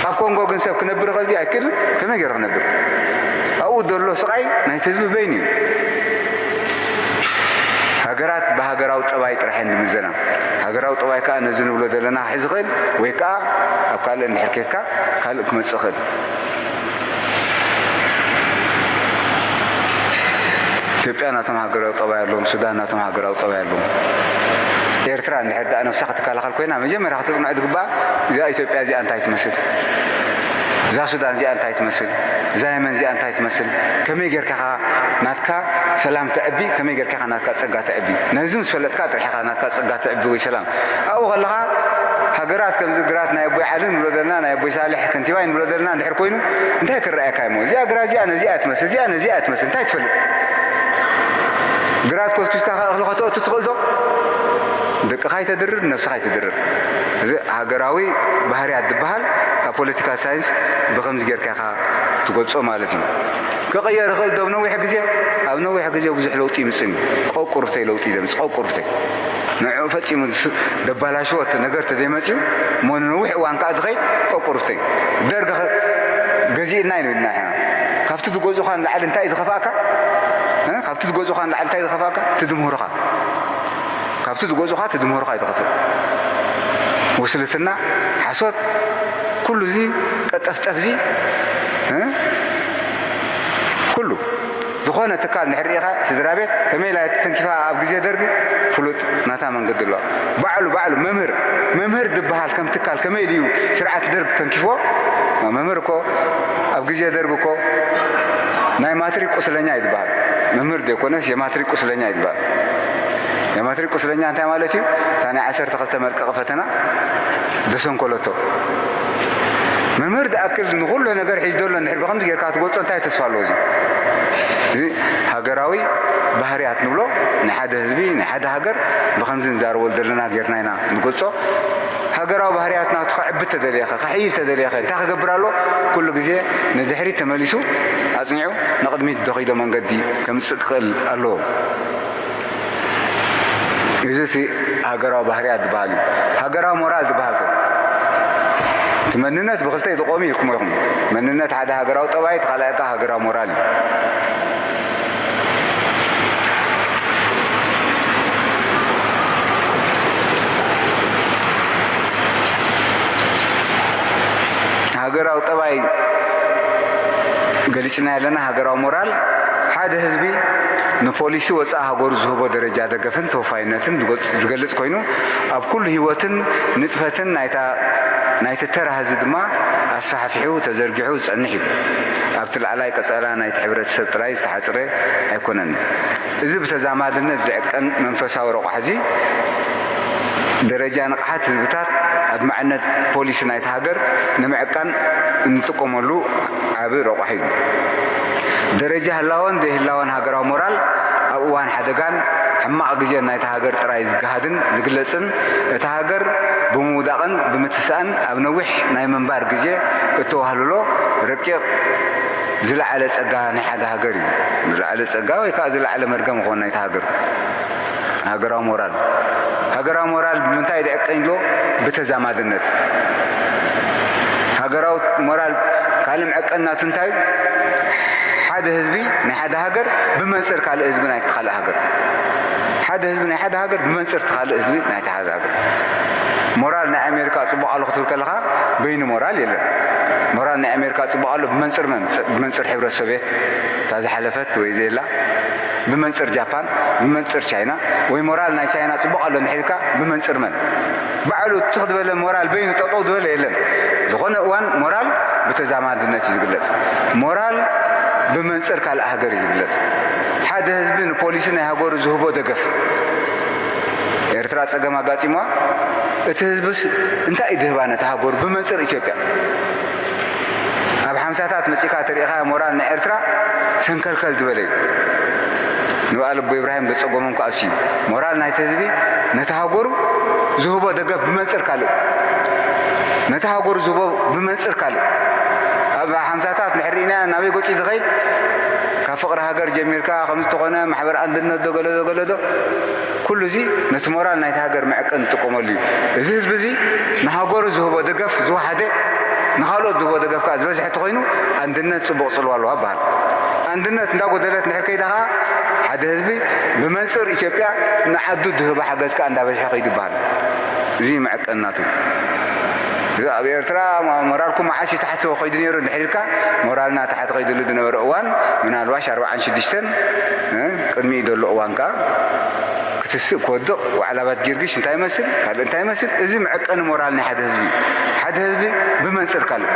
ኣብ ኮንጎ ግን ሰብ ክነብር ይኽእል ድዩ? ኣይክእልን። ከመይ ገይሩ ክነብር? ኣብኡ ዘሎ ስቓይ ናይቲ ህዝቢ በይኑ እዩ። ሃገራት ብሃገራዊ ጠባይ ጥራሕ እየን ዝምዘና። ሃገራዊ ጠባይ ከኣ ነዚ ንብሎ ዘለና ክሕዝ ይኽእል ወይ ከኣ ኣብ ካልእ እንድሕር ኬድካ ካልእ ክመጽእ ይኽእል። ኢትዮጵያ ናቶም ሃገራዊ ጠባይ ኣለዎም፣ ሱዳን ናቶም ሃገራዊ ጠባይ ኣለዎም። ኤርትራ እንድሕር ደኣ ነብሳ ክትከላኸል ኮይና መጀመርያ ክትጽንዖ ዝግባኣ እዛ ኢትዮጵያ እዚኣ እንታይ ትመስል? እዛ ሱዳን እዚኣ እንታይ ትመስል? እዛ የመን እዚኣ እንታይ ትመስል? ከመይ ጌርካ ኢኻ ናትካ ሰላም ተዕቢ? ከመይ ጌርካ ኢኻ ናትካ ጸጋ ተዕቢ? ነዚ ምስ ፈለጥካ ጥራሕ ኢኻ ናትካ ጸጋ ተዕቢ ወይ ሰላም። ኣብኡ ከለኻ ሃገራት ከምዚ ግራት ናይ ኣቦይ ዓሊ ንብሎ ዘለና፣ ናይ ኣቦይ ሳልሕ ከንቲባይ ንብሎ ዘለና እንድሕር ኮይኑ እንታይ ክረኣየካ እሞ? እዚኣ ግራት እዚኣ ነዚኣ እያ ትመስል፣ እዚኣ ነዚኣ እያ ትመስል፣ እንታይ ትፈልጥ? ግራት ኮስኪስካ እኽሊ ከተእቱ ትኽእል ዶ? ደቅኻ ኣይተድርር፣ ነብስኻ ኣይተድርር። እዚ ሃገራዊ ባህርያት ዝበሃል ኣብ ፖለቲካል ሳይንስ ብኸምዚ ጌርካ ኢኻ ትገልጾ ማለት እዩ። ክቕየር ይኽእል ዶ ኣብ ነዊሕ ግዜ? ኣብ ነዊሕ ግዜ ብዙሕ ለውጢ ይምጽእ እዩ። ቆቁርብተይ ለውጢ ዘምጽእ፣ ቆቁርብተይ። ንዕኡ ፈጺሙ ስ-፣ ደባላሽዎ እቲ ነገር ተዘይመጽዩ፣ እሞ ንነዊሕ እዋን ከኣ ዝኸይድ ቆቁርብተይ። ደርግ ኸ-፣ ገዚእና እዩ ንብልና ኢና። ካብቲ ዝገዝኡኻ ንላዕሊ እንታይ እዩ ዝኸፍኣካ? እ? ካብቲ ዝገዝኡኻ ንላዕሊ እንታይ እዩ ዝኸፍኣካ? እቲ ዝምህሩኻ። ካብቲ ዝገዝኡኻ እቲ ዝምህሩኻ እዩ ዝኸፍእ። ውስልትና፣ ሓሶት፣ ኩሉ እዚ ቀጠፍጠፍ እዚ፣ እ? ኩሉ ዝኾነ ትካል እንድሕር ርኢኻ፣ ስድራ ቤት ከመይ ኢላ እያ ተተንኪፋ ኣብ ግዜ ደርጊ? ፍሉጥ ናታ መንገዲ ኣለዋ። ባዕሉ፣ ባዕሉ መምህር፣ መምህር ዝበሃል ከም ትካል ከመይ ኢሉ እዩ ስርዓት ደርግ ተንኪፍዎ? መምህር እኮ ኣብ ግዜ ደርግ እኮ ናይ ማትሪክ ቁስለኛ እዩ ዝበሃል። መምህር ዘይኮነስ የማትሪክ ቁስለኛ እዩ ዝበሃል። የማትሪክ ቁስለኛ እንታይ ማለት እዩ? እታ ናይ ዓሰርተ ክልተ መልቀቒ ፈተና ዘሰንኮለቶ። መምህር ዝኣክል ንኹሉ ነገር ሒዙ ዘሎ እንድሕር ብኸምዚ ጌርካ ትገልጾ እንታይ ተስፋ ኣለዎ? እዚ፣ እዚ ሃገራዊ ባህርያት ንብሎ ናይ ሓደ ህዝቢ፣ ናይ ሓደ ሃገር ብኸምዚ ንዛረበሉ ዘለና ጌርና ኢና ንገልጾ። ሃገራዊ ባህርያት ናቱ ከዕቢ ተደልየኸ፣ ከሕይል ተደልየኸ እንታይ ክገብር ኣለዎ? ኩሉ ግዜ ንድሕሪት ተመሊሱ ኣጽኒዑ ንቕድሚት ደኺዶ መንገዲ ከምጽእ ክኽእል ኣለዎ። እዚ እቲ ሃገራዊ ባህርያት ዝበሃል እዩ። ሃገራዊ ሞራል ዝበሃል ከ? እቲ መንነት ብኽልተ እዩ ዝቖም ኢልኩሞ ኢኹም። መንነት ሓደ ሃገራዊ ጠባይ፣ እቲ ካልኣይ ከኣ ሃገራዊ ሞራል እዩ። ሃገራዊ ጠባይ ገሊጽና ኣለና። ሃገራዊ ሞራል ሓደ ህዝቢ ንፖሊሲ ወጻኢ ሃገሩ ዝህቦ ደረጃ ደገፍን ተወፋይነትን ዝገልጽ ኮይኑ፣ ኣብ ኩሉ ህይወትን ንጥፈትን ናይቲ ተራ ህዝቢ ድማ ኣስፋሕፊሑ ተዘርጊሑ ዝጸንሕ እዩ። ኣብቲ ላዕላይ ቀጸላ ናይቲ ሕብረተሰብ ጥራይ ዝተሓጽረ ኣይኮነን። እዚ ብተዛማድነት ዝዕቀን መንፈሳዊ ረቋሒ እዚ፣ ደረጃ ንቕሓት ህዝብታት፣ ኣድማዕነት ፖሊሲ ናይታ ሃገር ንምዕቃን እንጥቀመሉ ዓቢ ረቋሒ እዩ። ደረጃ ህላወን ዘይህላወን ሃገራዊ ሞራል ኣብ እዋን ሓደጋን ሕማቕ ግዜን ናይታ ሃገር ጥራይ ዝገሃድን ዝግለጽን፣ እታ ሃገር ብምውዳቕን ብምትሳእን ኣብ ነዊሕ ናይ ምንባር ግዜ እተዋህልሎ ረቂቕ ዝለዓለ ጸጋ ናይ ሓደ ሃገር እዩ። ዝለዓለ ጸጋ ወይ ከኣ ዝለዓለ መርገም ይኾን ናይታ ሃገር። ሃገራዊ ሞራል። ሃገራዊ ሞራል ብምንታይ ዝዕቀን ኢልዎ? ብተዛማድነት። ሃገራዊ ሞራል ካልእ መዕቀኒ ናቱ እንታይ እዩ? ሓደ ህዝቢ ናይ ሓደ ሃገር ብመንጽር ካልእ ህዝቢ ናይ ካልእ ሃገር። ሓደ ህዝቢ ናይ ሓደ ሃገር ብመንጽር እቲ ካልእ ህዝቢ ናይ ሓደ ሃገር። ሞራል ናይ ኣሜሪካ ጽቡቕ ኣሎ ክትብል ከለኻ፣ በይኑ ሞራል የለን። ሞራል ናይ ኣሜሪካ ጽቡቕ ኣሎ ብመንጽር መን? ብመንጽር ሕብረት ሶቭየት፣ እታ ዝሓለፈት ወይ ዘየላ፣ ብመንጽር ጃፓን፣ ብመንጽር ቻይና፣ ወይ ሞራል ናይ ቻይና ጽቡቕ ኣሎ እንድሕር ኢልካ፣ ብመንጽር መን? ባዕሉ ትኽ ዝበለ ሞራል በይኑ ጠጠው ዝበለ የለን። ዝኾነ እዋን ሞራል ብተዛማድነት እዩ ዝግለጽ። ሞራል ብመንጽር ካልእ ሃገር እዩ ዝግለጽ። ሓደ ህዝቢ ንፖሊሲ ናይ ሃገሩ ዝህቦ ደገፍ፣ ኤርትራ ጸገም ኣጋጢምዋ፣ እቲ ህዝብስ እንታይ እዩ ዝህባ ነታ ሃገሩ ብመንጽር ኢትዮጵያ? ኣብ ሓምሳታት መጺእካ ተሪኢኻ ሞራል ናይ ኤርትራ ሰንከልከል ዝበለ እዩ። ንበዓል ኣቦ ኢብራሂም ዘጸገሞም ከኣ እሱ እዩ። ሞራል ናይቲ ህዝቢ ነቲ ሃገሩ ዝህቦ ደገፍ ብመንጽር ካልእ፣ ነቲ ሃገሩ ዝህቦ ብመንጽር ካልእ። ኣብ ሓምሳታት እንድሕር ርኢናዮ ናበይ ገጹ እዩ ዝኸይድ? ካብ ፍቕሪ ሃገር ጀሚርካ ከም ዝተኾነ ማሕበር ኣንድነት ዶ ገለ ዶ ገለ ዶ፣ ኩሉ እዚ ነቲ ሞራል ናይቲ ሃገር መዕቀኒ ዝጥቀመሉ እዩ። እዚ ህዝቢ እዚ ንሃገሩ ዝህቦ ደገፍ ዝወሓደ፣ ንኻልኦት ዝህቦ ደገፍ ከኣ ዝበዝሐ ተኾይኑ፣ ኣንድነት ጽቡቕ ጽልዋ ኣለዋ ይበሃል። ኣንድነት እንዳጎደለት እንድሕር ከይዳ ከኣ፣ ሓደ ህዝቢ ብመንጽር ኢትዮጵያ ንዓዱ ዝህቦ ሓገዝ ከኣ እንዳበዝሐ ከይዱ ይበሃል። እዚ እዩ መዕቀኒ ናቱ። እዚ ኣብ ኤርትራ ሞ-፣ ሞራልኩም መዓስ እዩ ታሕቲ ከይዱ ነይሩ እንድሕር ኢልካ፣ ሞራልና ታሕቲ ከይድሉ ዝነበረ እዋን ምናልባሽ ኣርባዓን ሽዱሽተን፣ እ፣ ቅድሚኡ ዘሎ እዋን ከኣ ክትስእ ክወድቕ፣ ዋዕላ ባት ጊዮርጊስ እንታይ ይመስል፣ ካልእ እንታይ ይመስል፣ እዚ መዕቀኒ ሞራል ናይ ሓደ ህዝቢ እዩ። ሓደ ህዝቢ ብመንጽር ካልእ።